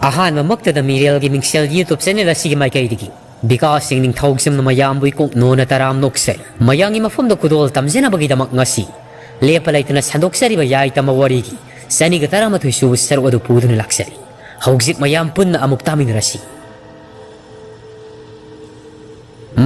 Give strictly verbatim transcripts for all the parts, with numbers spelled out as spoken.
ꯑꯍꯥꯟꯕꯃꯛꯇꯗ ꯃꯤꯔꯦꯜꯒꯤ ꯃꯤꯡꯁꯦꯜ YouTube channel ꯑꯁꯤꯒꯤ ꯃꯥꯏꯀꯩꯗꯒꯤ ꯕꯤꯀꯥꯁ ꯁꯤꯡ ꯅꯤꯡꯊꯧꯖꯝꯅ ꯃꯌꯥꯝꯕꯨ ꯏꯀꯣꯛ ꯅꯣꯟꯅ ꯇꯔꯥꯝ ꯅꯣꯛꯆꯔꯤ꯫ ꯃꯌꯥꯝꯒꯤ ꯃꯐꯝꯗ ꯈꯨꯗꯣꯜ ꯇꯝꯖꯅꯕꯒꯤꯗꯃꯛ ꯉꯁꯤ ꯂꯦꯞꯄ ꯂꯩꯇꯅ ꯁꯟꯗꯣꯛꯆꯔꯤꯕ ꯌꯥꯏꯇꯝꯕ ꯋꯥꯔꯤꯒꯤ ꯆꯅꯤꯒ ꯇꯔꯥꯃꯥꯊꯣꯏ ꯁꯨꯕ ꯁꯔꯨꯛ ꯑꯗꯨ ꯄꯨꯗꯨꯅ ꯂꯥꯛꯆꯔꯤ꯫ ꯍꯧꯖꯤꯛ ꯃꯌꯥꯝ ꯄꯨꯟꯅ ꯑꯃꯨꯛ ꯇꯥꯃꯤꯟꯅꯔꯁꯤ꯫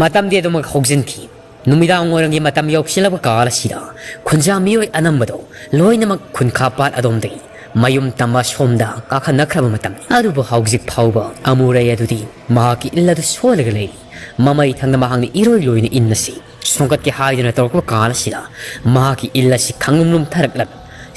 ꯃꯇꯝꯗꯤ ꯑꯗꯨꯃꯛ ꯍꯧꯖꯤꯟꯈꯤ꯫ ꯅꯨꯃꯤꯗꯥꯡ ꯋꯥꯏꯔꯝꯒꯤ ꯃꯇꯝ ꯌꯧꯁꯤꯜꯂꯕ ꯀꯥꯜ ꯑꯁꯤꯗ ꯈꯨꯟꯖꯥ ꯃꯤꯑꯣꯏ ꯑꯅꯝꯕꯗꯣ ꯂꯣꯏꯅꯃꯛ ꯈꯨꯟꯈꯥ ꯄꯥꯠ ꯑꯗꯣꯝꯗꯒꯤ ꯃꯌꯨꯝ ꯇꯝꯕ ꯁꯣꯝꯗ ꯀꯥꯈꯠꯅꯈ꯭ꯔꯕ ꯃꯇꯝꯅꯤ꯫ ꯑꯗꯨꯕꯨ ꯍꯧꯖꯤꯛ ꯐꯥꯎꯕ ꯑꯃꯨꯔꯩ ꯑꯗꯨꯗꯤ ꯃꯍꯥꯛꯀꯤ ꯏꯜ ꯑꯗꯨ ꯁꯣꯜꯂꯒ ꯂꯩꯔꯤ꯫ ꯃꯃꯩ ꯊꯪꯅ ꯃꯍꯥꯛꯅ ꯏꯔꯣꯏ ꯂꯣꯏꯅ ꯏꯟ ꯑꯁꯤ ꯁꯣꯟꯒꯠꯀꯦ ꯍꯥꯏꯗꯨꯅ ꯇꯧꯔꯛꯄ ꯀꯥꯜ ꯑꯁꯤꯗ ꯃꯍꯥꯛꯀꯤ ꯏꯜ ꯑꯁꯤ ꯈꯪꯂꯨꯝ ꯂꯨꯝꯊꯔꯛꯂꯒ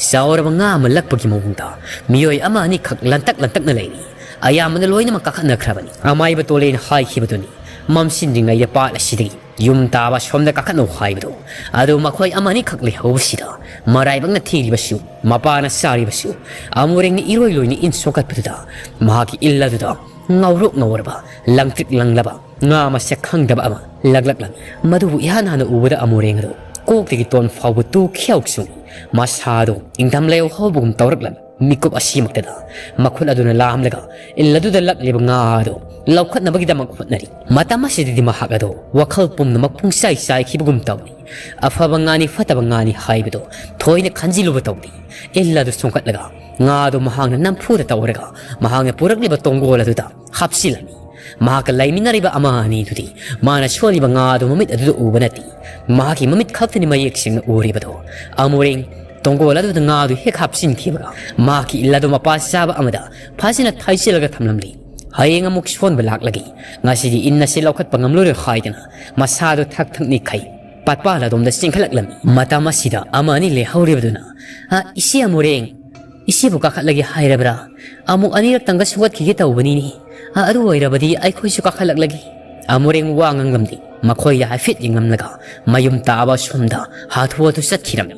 ꯆꯥꯎꯔꯕ ꯉꯥ ꯑꯃ ꯂꯛꯄꯒꯤ ꯃꯑꯣꯡꯗ ꯃꯤꯑꯣꯏ ꯑꯃ ꯑꯅꯤꯈꯛ ꯂꯟꯇꯛ ꯂꯟꯇꯛꯅ ꯂꯩꯔꯤ꯫ ꯑꯌꯥꯝꯕꯅ ꯂꯣꯏꯅꯃꯛ ꯀꯥꯈꯠꯅꯈ꯭ꯔꯕꯅꯤ꯫ ꯑꯃꯥꯏꯕ ꯇꯣꯂꯦꯅ ꯍꯥꯏꯈꯤꯕꯗꯨꯅꯤ꯫ ꯃꯝꯁꯤꯟꯗ꯭ꯔꯤꯉꯩꯗ ꯄꯥꯠ ꯑꯁꯤꯗꯒꯤ ꯌꯨꯝ ꯇꯥꯕ ꯁꯣꯝꯗ ꯀꯥꯈꯠꯅꯧ ꯍꯥꯏꯕꯗꯣ꯫ ꯑꯗꯨ ꯃꯈꯣꯏ ꯑꯃ ꯑꯅꯤꯈꯛ ꯂꯩꯍꯧꯕꯁꯤꯗ ꯃꯔꯥꯏꯕꯛꯅ ꯊꯤꯔꯤꯕꯁꯨ, ꯃꯄꯥꯅ ꯆꯥꯔꯤꯕꯁꯨ ꯑꯃꯨꯔꯦꯡꯅ ꯏꯔꯣꯏ ꯂꯣꯏꯅ ꯏꯟ ꯁꯣꯛꯀꯠꯄꯗꯨꯗ ꯃꯍꯥꯛꯀꯤ ꯏꯜ ꯑꯗꯨꯗ ꯉꯧꯔꯣꯛ ꯉꯧꯔꯕ, ꯂꯪꯇ꯭ꯔꯤꯛ ꯂꯪꯂꯕ ꯉꯥ ꯃꯁꯛ ꯈꯪꯗꯕ ꯑꯃ ꯂꯛꯂꯛꯂꯝꯃꯤ꯫ ꯃꯗꯨꯕꯨ ꯏꯍꯥꯟ ꯍꯥꯟꯅ ꯎꯕꯗ ꯑꯃꯨꯔꯦꯡ ꯑꯗꯨ ꯀꯣꯛꯇꯒꯤ ꯇꯣꯟ ꯐꯥꯎꯕ ꯇꯨ ꯈ꯭ꯌꯥꯎ ꯆꯨꯡꯏ꯫ ꯃꯁꯥꯗꯨ ꯏꯪꯊꯝ ꯂꯩꯍꯧ ꯍꯧꯕꯒꯨꯝ ꯇꯧꯔꯛꯂꯝꯃꯤ꯫ ꯃꯤꯀꯨꯞ ꯑꯁꯤꯃꯛꯇꯗ ꯃꯈꯨꯠ ꯑꯗꯨꯅ ꯂꯥꯝꯂꯒ ꯏꯜ ꯑꯗꯨꯗ ꯂꯛꯂꯤꯕ ꯉꯥ ꯑꯗꯨ ꯂꯧꯈꯠꯅꯕꯒꯤꯗꯃꯛ ꯍꯣꯠꯅꯔꯤ꯫ ꯃꯇꯝ ꯑꯁꯤꯗꯗꯤ ꯃꯍꯥꯛ ꯑꯗꯨ ꯋꯥꯈꯜ ꯄꯨꯝꯅꯃꯛ ꯄꯨꯡꯆꯥꯏ ꯆꯥꯏꯈꯤꯕꯒꯨꯝ ꯇꯧꯏ꯫ ꯑꯐꯕ ꯉꯥꯅꯤ ꯐꯠꯇꯕ ꯉꯥꯅꯤ ꯍꯥꯏꯕꯗꯨ ꯊꯣꯏꯅ ꯈꯟꯖꯤꯜꯂꯨꯕ ꯇꯧꯗꯦ꯫ ꯏꯜ ꯑꯗꯨ ꯁꯣꯟꯒꯠꯂꯒ ꯉꯥ ꯑꯗꯨ ꯃꯍꯥꯛꯅ ꯅꯝꯐꯨꯗ ꯇꯧꯔꯒ ꯃꯍꯥꯛꯅ ꯄꯨꯔꯛꯂꯤꯕ ꯇꯣꯡꯒꯣꯜ ꯑꯗꯨꯗ ꯍꯥꯞꯆꯤꯜꯂꯝꯃꯤ꯫ ꯃꯍꯥꯛꯀ ꯂꯩꯃꯤꯟꯅꯔꯤꯕ ꯑꯃ ꯑꯅꯤꯗꯨꯗꯤ ꯃꯥꯅ ꯁꯣꯜꯂꯤꯕ ꯉꯥ ꯑꯗꯨ ꯃꯃꯤꯠ ꯑꯗꯨꯗ ꯎꯕ ꯅꯠꯇꯦ꯫ ꯃꯍꯥꯛꯀꯤ ꯃꯃꯤꯠ ꯈꯛꯇꯅꯤ ꯃꯌꯦꯛ ꯁꯦꯡꯅ ꯎꯔꯤꯕꯗꯣ꯫ ꯑꯃꯨꯔꯦꯡ ꯇꯣꯡꯒꯣꯜ ꯑꯗꯨꯗ ꯉꯥ ꯑꯗꯨ ꯍꯦꯛ ꯍꯥꯞꯆꯤꯟꯈꯤꯕꯒ ꯃꯍꯥꯛꯀꯤ ꯏꯜ ꯑꯗꯨ ꯃꯄꯥ ꯆꯥꯕ ꯑꯃꯗ ꯐꯖꯅ ꯊꯥꯏꯖꯤꯜꯂꯒ ꯊꯝꯂꯝꯂꯤ꯫ ꯍꯌꯦꯡ ꯑꯃꯨꯛ ꯁꯣꯟꯕ ꯂꯥꯛꯂꯒꯦ, ꯉꯁꯤꯗꯤ ꯏꯟ ꯑꯁꯤ ꯂꯧꯈꯠꯄ ꯉꯝꯂꯔꯣꯏ ꯍꯥꯏꯗꯅ ꯃꯁꯥꯗꯨ ꯊꯛ ꯊꯛ ꯅꯤꯛꯈꯩ ꯄꯥꯠꯄꯥꯜ ꯑꯗꯣꯝꯗ ꯆꯦꯟꯈꯠꯂꯛꯂꯝꯃꯤ꯫ ꯃꯇꯝ ꯑꯁꯤꯗ ꯑꯃ ꯑꯅꯤ ꯂꯩꯍꯧꯔꯤꯕꯗꯨꯅ, "ꯑ, ꯏꯆꯦ ꯑꯃꯨꯔꯦꯡ, ꯏꯆꯦꯕꯨ ꯀꯥꯈꯠꯂꯒꯦ ꯍꯥꯏꯔꯕ꯭ꯔꯥ? ꯑꯃꯨꯛ ꯑꯅꯤꯔꯛꯇꯪꯒ ꯁꯣꯛꯀꯠꯈꯤꯒꯦ ꯇꯧꯕꯅꯤꯅꯦ꯫ ꯑ, ꯑꯗꯨ ꯑꯣꯏꯔꯕꯗꯤ ꯑꯩꯈꯣꯏꯁꯨ ꯀꯥꯈꯠꯂꯛꯂꯒꯦ꯫" ꯑꯃꯨꯔꯦꯡ ꯋꯥ ꯉꯥꯡꯂꯝꯗꯦ꯫ ꯃꯈꯣꯏꯗ ꯍꯥꯏꯐꯦꯠ ꯌꯦꯡꯂꯝꯂꯒ ꯃꯌꯨꯝ ꯇꯥꯕ ꯁꯣꯝꯗ ꯍꯥꯊꯨ ꯍꯥꯊꯨ ꯆꯠꯈꯤꯔꯝꯃꯤ꯫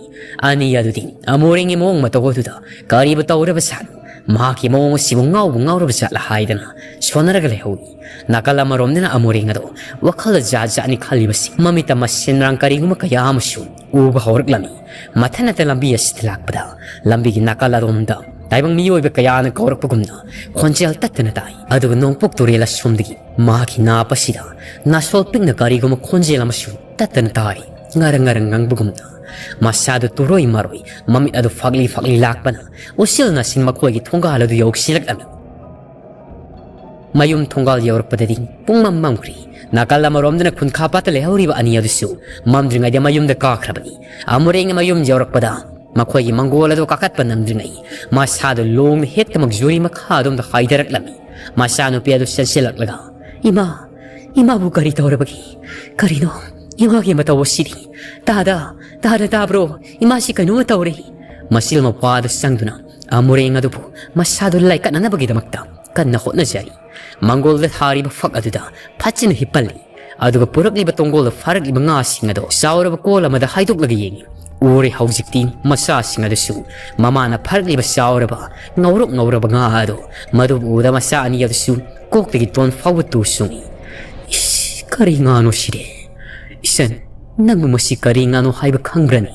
ꯑꯅꯤ ꯑꯗꯨꯗꯤ ꯑꯃꯨꯔꯦꯡꯒꯤ ꯃꯑꯣꯡ ꯃꯇꯧ ꯑꯗꯨꯗ ꯀꯔꯤꯕꯨ ꯇꯧꯔꯕ ꯖꯥꯠꯅꯣ? ꯃꯍꯥꯛꯀꯤ ꯃꯑꯣꯡ ꯑꯁꯤꯕꯨ ꯉꯥꯎꯕ ꯉꯥꯎꯔꯕ ꯖꯥꯠꯂ ꯍꯥꯏꯗꯅ ꯁꯣꯟꯅꯔꯒ ꯂꯩꯍꯧꯏ꯫ ꯅꯥꯀꯜ ꯑꯃꯔꯣꯝꯗꯅ ꯑꯃꯨꯔꯦꯡ ꯑꯗꯣ ꯋꯥꯈꯜꯗ ꯖꯥꯠ ꯖꯥꯠꯅꯤ ꯈꯜꯂꯤꯕꯁꯤ ꯃꯃꯤꯠꯇ ꯃꯁꯦꯟ ꯃꯔꯥꯡ ꯀꯔꯤꯒꯨꯝꯕ ꯀꯌꯥ ꯑꯃꯁꯨ ꯎꯕ ꯍꯧꯔꯛꯂꯝꯃꯤ꯫ ꯃꯊꯟꯅꯇ ꯂꯝꯕꯤ ꯑꯁꯤꯗ ꯂꯥꯛꯄꯗ ꯂꯝꯕꯤꯒꯤ ꯅꯥꯀꯜ ꯑꯔꯣꯝꯗ ꯇꯥꯏꯕꯪ ꯃꯤꯑꯣꯏꯕ ꯀꯌꯥꯅ ꯀꯧꯔꯛꯄꯒꯨꯝꯅ ꯈꯣꯟꯖꯦꯜ ꯇꯠꯇꯅ ꯇꯥꯏ꯫ ꯑꯗꯨꯒ ꯅꯣꯡꯄꯣꯛ ꯇꯨꯔꯦꯜ ꯑꯁꯣꯝꯗꯒꯤ ꯃꯍꯥꯛꯀꯤ ꯅꯥꯞ ꯑꯁꯤꯗ ꯅꯥꯁꯣꯜ ꯄꯤꯛꯅ ꯀꯔꯤꯒꯨꯝꯕ ꯈꯣꯟꯖꯦꯜ ꯑꯃꯁꯨ ꯇꯠꯇꯅ ꯇꯥꯔꯤ꯫ ꯉꯔꯪ ꯉꯔꯪ ꯉꯪꯕꯒꯨꯝꯅ ꯃꯁꯥꯗꯨ ꯇꯨꯔꯣꯏ ꯃꯔꯣꯏ, ꯃꯃꯤꯠ ꯑꯗꯨ ꯐꯥꯛꯂꯤ ꯐꯥꯛꯂꯤ ꯂꯥꯛꯄꯅ ꯎꯆꯤꯜ ꯅꯥꯆꯤꯟ ꯃꯈꯣꯏꯒꯤ ꯊꯣꯡꯒꯥꯜ ꯑꯗꯨ ꯌꯧꯁꯤꯜꯂꯛꯂꯝꯃꯤ꯫ ꯃꯌꯨꯝ ꯊꯣꯡꯒꯥꯜ ꯌꯧꯔꯛꯄꯗꯗꯤ ꯄꯨꯡꯃꯝ ꯃꯝꯈ꯭ꯔꯤ꯫ ꯅꯥꯀꯜ ꯑꯃꯔꯣꯝꯗꯅ ꯈꯨꯟꯈꯥ ꯄꯥꯠꯇ ꯂꯩꯍꯧꯔꯤꯕ ꯑꯅꯤ ꯑꯗꯨꯁꯨ ꯃꯝꯗ꯭ꯔꯤꯉꯩꯗ ꯃꯌꯨꯝꯗ ꯀꯥꯈ꯭ꯔꯕꯅꯤ꯫ ꯑꯃꯨꯔꯦꯡꯅ ꯃꯌꯨꯝ ꯌꯧꯔꯛꯄꯗ ꯃꯈꯣꯏꯒꯤ ꯃꯪꯒꯣꯜ ꯑꯗꯨ ꯀꯥꯈꯠꯄ ꯅꯪꯗ꯭ꯔꯤꯉꯩ ꯃꯁꯥꯗꯨ ꯂꯣꯡꯅ ꯍꯦꯛꯇꯃꯛ ꯖꯨꯔꯤ ꯃꯈꯥ ꯑꯗꯣꯝꯗ ꯍꯥꯏꯊꯔꯛꯂꯝꯃꯤ꯫ ꯃꯆꯥꯅꯨꯄꯤ ꯑꯗꯨ ꯆꯦꯟꯁꯤꯜꯂꯛꯂꯒ, "ꯏꯃꯥ, ꯏꯃꯥꯕꯨ ꯀꯔꯤ ꯇꯧꯔꯕꯒꯦ? ꯀꯔꯤꯅꯣ ꯏꯃꯥꯒꯤ ꯃꯇꯧ ꯑꯁꯤꯗꯤ? ꯇꯥꯗ, ꯇꯥꯗ ꯇꯥꯕ꯭ꯔꯣ? ꯏꯃꯥꯁꯤ ꯀꯩꯅꯣꯝꯃ ꯇꯧꯔꯦ!" ꯃꯆꯤꯜ ꯃꯧꯄ꯭ꯋꯥ ꯑꯗꯨ ꯆꯪꯗꯨꯅ ꯑꯃꯨꯔꯦꯡ ꯑꯗꯨꯕꯨ ꯃꯁꯥꯗꯨ ꯂꯥꯏꯀꯠꯅꯅꯕꯒꯤꯗꯃꯛꯇ ꯀꯟꯅ ꯍꯣꯠꯅꯖꯔꯤ꯫ ꯃꯪꯒꯣꯜꯗ ꯊꯥꯔꯤꯕ ꯐꯛ ꯑꯗꯨꯗ ꯐꯠꯆꯤꯟꯅ ꯍꯤꯞꯍꯜꯂꯤ꯫ ꯑꯗꯨꯒ ꯄꯨꯔꯛꯂꯤꯕ ꯇꯣꯡꯒꯣꯜꯗ ꯐꯥꯔꯛꯂꯤꯕ ꯉꯥꯁꯤꯡ ꯑꯗꯣ ꯆꯥꯎꯔꯕ ꯀꯣꯜ ꯑꯃꯗ ꯍꯥꯏꯗꯣꯛꯂꯒ ꯌꯦꯡꯉꯤ꯫ ꯎꯔꯦ ꯍꯧꯖꯤꯛꯇꯤ ꯃꯆꯥꯁꯤꯡ ꯑꯗꯨꯁꯨ ꯃꯃꯥꯅ ꯐꯥꯔꯛꯂꯤꯕ ꯆꯥꯎꯔꯕ ꯉꯧꯔꯣꯛ ꯉꯧꯔꯕ ꯉꯥ ꯑꯗꯣ꯫ ꯃꯗꯨꯕꯨ ꯎꯕꯗ ꯃꯆꯥ ꯑꯅꯤ ꯑꯗꯨꯁꯨ ꯀꯣꯛꯇꯒꯤ ꯇꯣꯟ ꯐꯥꯎꯕ ꯇꯨ ꯆꯨꯡꯏ꯫ "ꯏꯁ, ꯀꯔꯤ ꯉꯥꯅꯣ ꯁꯤꯗꯤ? ꯏꯆꯟ, ꯅꯪꯕꯨ ꯃꯁꯤ ꯀꯔꯤ ꯉꯥꯅꯣ ꯍꯥꯏꯕ ꯈꯪꯕ꯭ꯔꯅꯤ?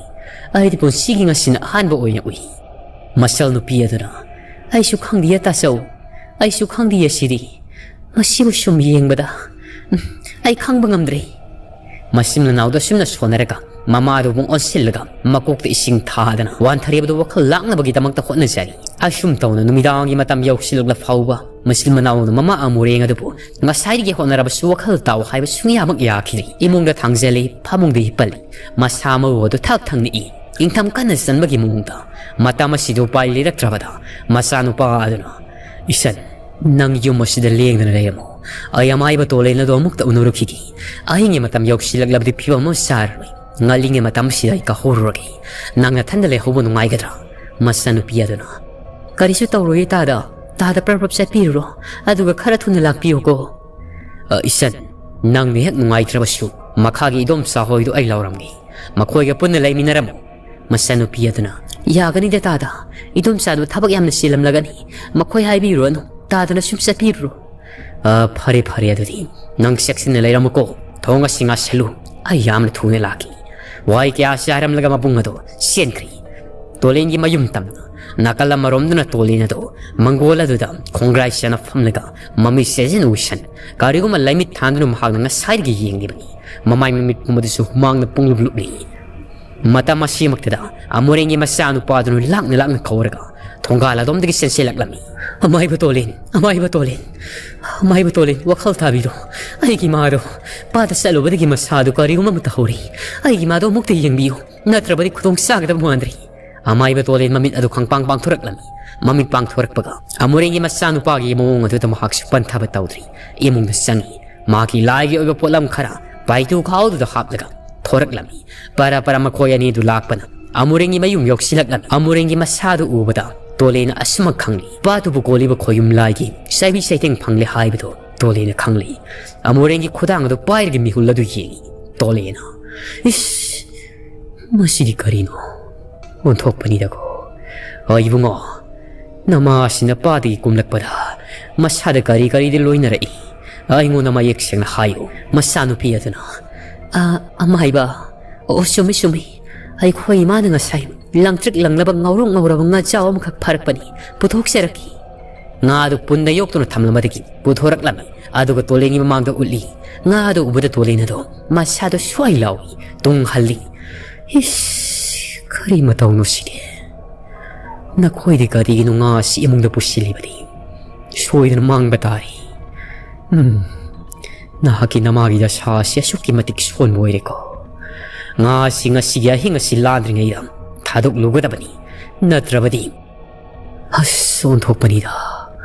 ꯑꯩꯗꯤ ꯄꯨꯟꯁꯤꯒꯤ ꯉꯁꯤꯅ ꯑꯍꯥꯟꯕ ꯑꯣꯏꯅ ꯎꯏ꯫" ꯃꯆꯜ ꯅꯨꯄꯤ ꯑꯗꯨꯅ, "ꯑꯩꯁꯨ ꯈꯪꯗꯤꯌꯦ ꯇꯥꯆꯧ, ꯑꯩꯁꯨ ꯈꯪꯗꯤꯌꯦ ꯁꯤꯗꯤ꯫ ꯃꯁꯤꯕꯨ ꯁꯨꯝ ꯌꯦꯡꯕꯗ, ꯎꯝ, ꯑꯩ ꯈꯪꯕ ꯉꯝꯗ꯭ꯔꯦ꯫" ꯃꯆꯤꯟ ꯃꯅꯥꯎꯗ ꯑꯁꯨꯝꯅ ꯁꯣꯟꯅꯔꯒ ꯃꯃꯥꯗꯨ ꯑꯃꯨꯛ ꯑꯣꯟꯁꯤꯜꯂꯒ ꯃꯀꯣꯛꯇ ꯏꯁꯤꯡ ꯊꯥꯗꯅ ꯋꯥꯟꯊꯔꯤꯕꯗꯨ ꯋꯥꯈꯜ ꯂꯥꯛꯅꯕꯒꯤꯗꯃꯛꯇ ꯍꯣꯠꯅꯖꯔꯤ꯫ ꯑꯁꯨꯝ ꯇꯧꯅ ꯅꯨꯃꯤꯗꯥꯡꯒꯤ ꯃꯇꯝ ꯌꯧꯁꯤꯜꯂꯛꯂ ꯐꯥꯎꯕ ꯃꯆꯤꯟ ꯃꯅꯥꯎꯅ ꯃꯃꯥ ꯑꯃꯨꯔꯦꯡ ꯑꯗꯨꯕꯨ ꯉꯁꯥꯏꯗꯒꯤ ꯍꯣꯠꯅꯔꯕꯁꯨ ꯋꯥꯈꯜ ꯇꯥꯎ ꯍꯥꯏꯕ ꯁꯨꯡꯌꯥꯃꯛ ꯌꯥꯈꯤꯗꯦ꯫ ꯏꯃꯨꯡꯗ ꯊꯥꯡꯖꯜꯂꯤ, ꯐꯃꯨꯡꯗ ꯍꯤꯞꯄꯜꯂꯤ꯫ ꯃꯁꯥ ꯃꯎ ꯑꯗꯨ ꯊꯛ ꯊꯛ ꯅꯤꯛꯏ꯫ ꯏꯪꯊꯝ ꯀꯟꯅ ꯆꯟꯕꯒꯤ ꯃꯑꯣꯡꯗ꯫ ꯃꯇꯝ ꯑꯁꯤꯗ ꯎꯄꯥꯏ ꯂꯩꯔꯛꯇ꯭ꯔꯕꯗ ꯃꯆꯥꯅꯨꯄꯥ ꯑꯗꯨꯅ, "ꯏꯆꯟ, ꯅꯪ ꯌꯨꯝ ꯑꯁꯤꯗ ꯂꯦꯡꯗꯅ ꯂꯩꯔꯝꯃꯨ꯫ ꯑꯩ ꯑꯃꯥꯏꯕ ꯇꯣꯂꯦꯟ ꯑꯗꯨ ꯑꯃꯨꯛꯇ ꯎꯅꯔꯨꯈꯤꯒꯦ꯫ ꯑꯍꯤꯡꯒꯤ ꯃꯇꯝ ꯌꯧꯁꯤꯜꯂꯛꯂꯕꯗꯤ ꯐꯤꯕꯝ ꯑꯃ ꯆꯥꯔꯔꯣꯏ꯫ ꯉꯜꯂꯤꯉꯩ ꯃꯇꯝ ꯑꯁꯤꯗ ꯑꯩ ꯀꯥꯍꯧꯔꯨꯔꯒꯦ꯫ ꯅꯪ ꯅꯊꯟꯗ ꯂꯩꯍꯧꯕ ꯅꯨꯡꯉꯥꯏꯒꯗ꯭ꯔꯥ?" ꯃꯆꯥꯅꯨꯄꯤ ꯑꯗꯨꯅ, "ꯀꯔꯤꯁꯨ ꯇꯧꯔꯣꯏꯌꯦ ꯇꯥꯗ꯫ ꯇꯥꯗ ꯄ꯭ꯔꯞ ꯄ꯭ꯔꯞ ꯆꯠꯄꯤꯔꯨꯔꯣ꯫ ꯑꯗꯨꯒ ꯈꯔ ꯊꯨꯅ ꯂꯥꯛꯄꯤꯌꯨꯀꯣ꯫" "ꯑ, ꯏꯆꯟ, ꯅꯪꯅ ꯍꯦꯛ ꯅꯨꯡꯉꯥꯏꯇ꯭ꯔꯕꯁꯨ ꯃꯈꯥꯒꯤ ꯏꯗꯣꯝꯆꯥ ꯍꯣꯏꯗꯨ ꯑꯩ ꯂꯧꯔꯝꯒꯦ꯫ ꯃꯈꯣꯏꯒ ꯄꯨꯟꯅ ꯂꯩꯃꯤꯟꯅꯔꯝꯃꯨ꯫" ꯃꯆꯥꯅꯨꯄꯤ ꯑꯗꯨꯅ, "ꯌꯥꯒꯅꯤꯗ ꯇꯥꯗ꯫ ꯏꯗꯣꯝꯆꯥꯗꯨ ꯊꯕꯛ ꯌꯥꯝꯅ ꯆꯤꯜꯂꯝꯂꯒꯅꯤ꯫ ꯃꯈꯣꯏ ꯍꯥꯏꯕꯤꯔꯨꯔꯅꯨ꯫ ꯇꯥꯗꯅ ꯁꯨꯝ ꯆꯠꯄꯤꯔꯨꯔꯣ꯫" "ꯑ, ꯐꯔꯦ, ꯐꯔꯦ ꯑꯗꯨꯗꯤ꯫ ꯅꯪ ꯆꯦꯛꯁꯤꯟꯅ ꯂꯩꯔꯝꯃꯨꯀꯣ꯫ ꯊꯣꯡ ꯑꯁꯤ ꯉꯥꯁꯜꯂꯨ꯫ ꯑꯩ ꯌꯥꯝꯅ ꯊꯨꯅ ꯂꯥꯛꯀꯦ꯫" ꯋꯥꯍꯩ ꯀꯌꯥ ꯑꯁꯤ ꯍꯥꯏꯔꯝꯂꯒ ꯃꯕꯨꯡ ꯑꯗꯨ ꯆꯦꯟꯈ꯭ꯔꯤ꯫ ꯇꯣꯂꯦꯟꯒꯤ ꯃꯌꯨꯝ ꯇꯝꯅ ꯅꯥꯀꯜ ꯑꯃꯔꯣꯝꯗꯅ ꯇꯣꯂꯦꯟ ꯑꯗꯨ ꯃꯪꯒꯣꯜ ꯑꯗꯨꯗ ꯈꯣꯡꯒ꯭ꯔꯥꯏ ꯆꯅ ꯐꯝꯂꯒ ꯃꯃꯤꯠ ꯁꯦꯖꯤꯟ ꯎꯏꯁꯟ, ꯀꯔꯤꯒꯨꯝꯕ ꯂꯩꯃꯤꯠ ꯊꯥꯟꯗꯨꯅ ꯃꯍꯥꯛꯅ ꯉꯁꯥꯏꯗꯒꯤ ꯌꯦꯡꯂꯤꯕꯅꯤ꯫ ꯃꯃꯥꯏ ꯃꯃꯤꯠ ꯄꯨꯝꯕꯗꯨꯁꯨ ꯍꯨꯃꯥꯡꯅ ꯄꯨꯡꯂꯨꯞ ꯂꯨꯞꯂꯤ꯫ ꯃꯇꯝ ꯑꯁꯤꯃꯛꯇꯗ ꯑꯃꯨꯔꯦꯟꯒꯤ ꯃꯆꯥꯅꯨꯄꯥꯗꯨꯅ ꯂꯥꯛꯅ ꯂꯥꯛꯅ ꯀꯧꯔꯒ ꯊꯣꯡꯒꯥꯜ ꯑꯗꯣꯝꯗꯒꯤ ꯆꯦꯟꯁꯤꯜꯂꯛꯂꯝꯃꯤ꯫ "ꯑꯃꯥꯏꯕ ꯇꯣꯂꯦꯟ, ꯑꯃꯥꯏꯕ ꯇꯣꯂꯦꯟ, ꯑꯃꯥꯏꯕ ꯇꯣꯂꯦꯟ, ꯋꯥꯈꯜ ꯊꯥꯕꯤꯔꯣ꯫ ꯑꯩꯒꯤ ꯃꯥꯗꯣ ꯄꯥꯠꯇ ꯆꯠꯂꯨꯕꯗꯒꯤ ꯃꯁꯥꯗꯨ ꯀꯔꯤꯒꯨꯝꯕ ꯑꯃ ꯇꯧꯍꯧꯔꯦ꯫ ꯑꯩꯒꯤ ꯃꯥꯗꯣ ꯑꯃꯨꯛꯇ ꯌꯦꯡꯕꯤꯌꯨ, ꯅꯠꯇ꯭ꯔꯕꯗꯤ ꯈꯨꯗꯣꯡ ꯆꯥꯒꯗꯕ ꯃꯥꯟꯗ꯭ꯔꯦ꯫" ꯑꯃꯥꯏꯕ ꯇꯣꯂꯦꯟ ꯃꯃꯤꯠ ꯑꯗꯨ ꯈꯪꯄꯥꯡ ꯄꯥꯡꯊꯣꯔꯛꯂꯝꯃꯤ꯫ ꯃꯃꯤꯠ ꯄꯥꯡꯊꯣꯔꯛꯄꯒ ꯑꯃꯨꯔꯦꯟꯒꯤ ꯃꯆꯥꯅꯨꯄꯥꯒꯤ ꯃꯑꯣꯡ ꯑꯗꯨꯗ ꯃꯍꯥꯛꯁꯨ ꯄꯟꯊꯕ ꯇꯧꯗ꯭ꯔꯤ꯫ ꯏꯃꯨꯡꯗ ꯆꯪꯉꯤ꯫ ꯃꯍꯥꯛꯀꯤ ꯂꯥꯏꯒꯤ ꯑꯣꯏꯕ ꯄꯣꯠꯂꯝ ꯈꯔ ꯄꯥꯏꯇꯨ ꯈꯥꯎꯗꯨꯗ ꯍꯥꯞꯂꯒ ꯊꯣꯔꯛꯂꯝꯃꯤ꯫ ꯄꯔ ꯄꯔ ꯃꯈꯣꯏ ꯑꯅꯤꯗꯨ ꯂꯥꯛꯄꯅ ꯑꯃꯨꯔꯦꯟꯒꯤ ꯃꯌꯨꯝ ꯌꯧꯁꯤꯜꯂꯛꯂꯝꯃꯤ꯫ ꯑꯃꯨꯔꯦꯟꯒꯤ ꯃꯁꯥꯗꯨ ꯎꯕꯗ ꯇꯣꯂꯦꯟꯅ ꯑꯁꯨꯃꯛ ꯈꯪꯂꯤ꯫ ꯄꯥꯠꯇꯨꯕꯨ ꯀꯣꯜꯂꯤꯕ ꯈꯣꯌꯨꯝ ꯂꯥꯏꯒꯤ ꯆꯩꯕꯤ ꯆꯩꯊꯦꯡ ꯐꯪꯂꯦ ꯍꯥꯏꯕꯗꯨ ꯇꯣꯂꯦꯟꯅ ꯈꯪꯂꯤ꯫ ꯑꯃꯨꯔꯦꯟꯒꯤ ꯈꯨꯗꯥꯡ ꯑꯗꯨ ꯄꯥꯏꯔꯒ ꯃꯤꯍꯨꯜ ꯑꯗꯨ ꯌꯦꯡꯉꯤ꯫ ꯇꯣꯂꯦꯟꯅ, "ꯏꯁ, ꯃꯁꯤꯗꯤ ꯀꯔꯤꯅꯣ? ꯑꯣꯟꯊꯣꯛꯄꯅꯤꯗꯀꯣ꯫ ꯑꯣ ꯏꯕꯨꯡꯉꯣ, ꯅꯃꯥꯁꯤꯅ ꯄꯥꯠꯇꯒꯤ ꯀꯨꯝꯂꯛꯄꯗ ꯃꯁꯥꯗ ꯀꯔꯤ ꯀꯔꯤꯗꯤ ꯂꯣꯏꯅꯔꯛꯏ? ꯑꯩꯉꯣꯟꯗ ꯃꯌꯦꯛ ꯁꯦꯡꯅ ꯍꯥꯏꯌꯨ꯫" ꯃꯆꯥꯅꯨꯄꯤ ꯑꯗꯨꯅ, "ꯑ, ꯑꯃꯥꯏꯕ, ꯑꯣ, ꯆꯨꯝꯃꯤ, ꯆꯨꯝꯃꯤ꯫ ꯑꯩꯈꯣꯏ ꯏꯃꯥꯅ ꯉꯁꯥꯏ ꯂꯪꯇ꯭ꯔꯤꯛ ꯂꯪꯂꯕ ꯉꯧꯔꯣꯛ ꯉꯧꯔꯕ ꯉꯥꯖꯥꯎ ꯑꯃꯈꯛ ꯐꯥꯔꯛꯄꯅꯤ, ꯄꯨꯊꯣꯛꯆꯔꯛꯈꯤ꯫" ꯉꯥ ꯑꯗꯨ ꯄꯨꯟꯗ ꯌꯣꯛꯇꯨꯅ ꯊꯝꯂꯝꯕꯗꯒꯤ ꯄꯨꯊꯣꯔꯛꯂꯝꯃꯤ꯫ ꯑꯗꯨꯒ ꯇꯣꯂꯦꯟꯒꯤ ꯃꯃꯥꯡꯗ ꯎꯠꯂꯤ꯫ ꯉꯥ ꯑꯗꯨ ꯎꯕꯗ ꯇꯣꯂꯦꯟ ꯑꯗꯣ ꯃꯁꯥꯗꯣ ꯁ꯭ꯋꯥꯏ ꯂꯥꯎꯏ, ꯇꯨꯡ ꯍꯜꯂꯤ꯫ "ꯏꯁ, ꯀꯔꯤ ꯃꯇꯧꯅꯣ ꯁꯤꯗꯤ? ꯅꯈꯣꯏꯗꯤ ꯀꯔꯤꯒꯤꯅꯣ ꯉꯥ ꯑꯁꯤ ꯏꯃꯨꯡꯗ ꯄꯨꯁꯤꯜꯂꯤꯕꯗꯤ? ꯁꯣꯏꯗꯅ ꯃꯥꯡꯕ ꯇꯥꯔꯦ꯫ ꯎꯝ, ꯅꯍꯥꯛꯀꯤ ꯅꯃꯥꯒꯤ ꯗꯁꯥ ꯑꯁꯤ ꯑꯁꯨꯛꯀꯤ ꯃꯇꯤꯛ ꯁꯣꯟꯕ ꯑꯣꯏꯔꯦꯀꯣ꯫ ꯉꯥ ꯑꯁꯤ ꯉꯁꯤꯒꯤ ꯑꯍꯤꯡ ꯑꯁꯤ ꯂꯥꯟꯗ꯭ꯔꯤꯉꯩꯗ ꯊꯥꯗꯣꯛꯂꯨꯒꯗꯕꯅꯤ, ꯅꯠꯇ꯭ꯔꯕꯗꯤ..." ꯑꯁ, ꯑꯣꯟꯊꯣꯛꯄꯅꯤꯗ꯫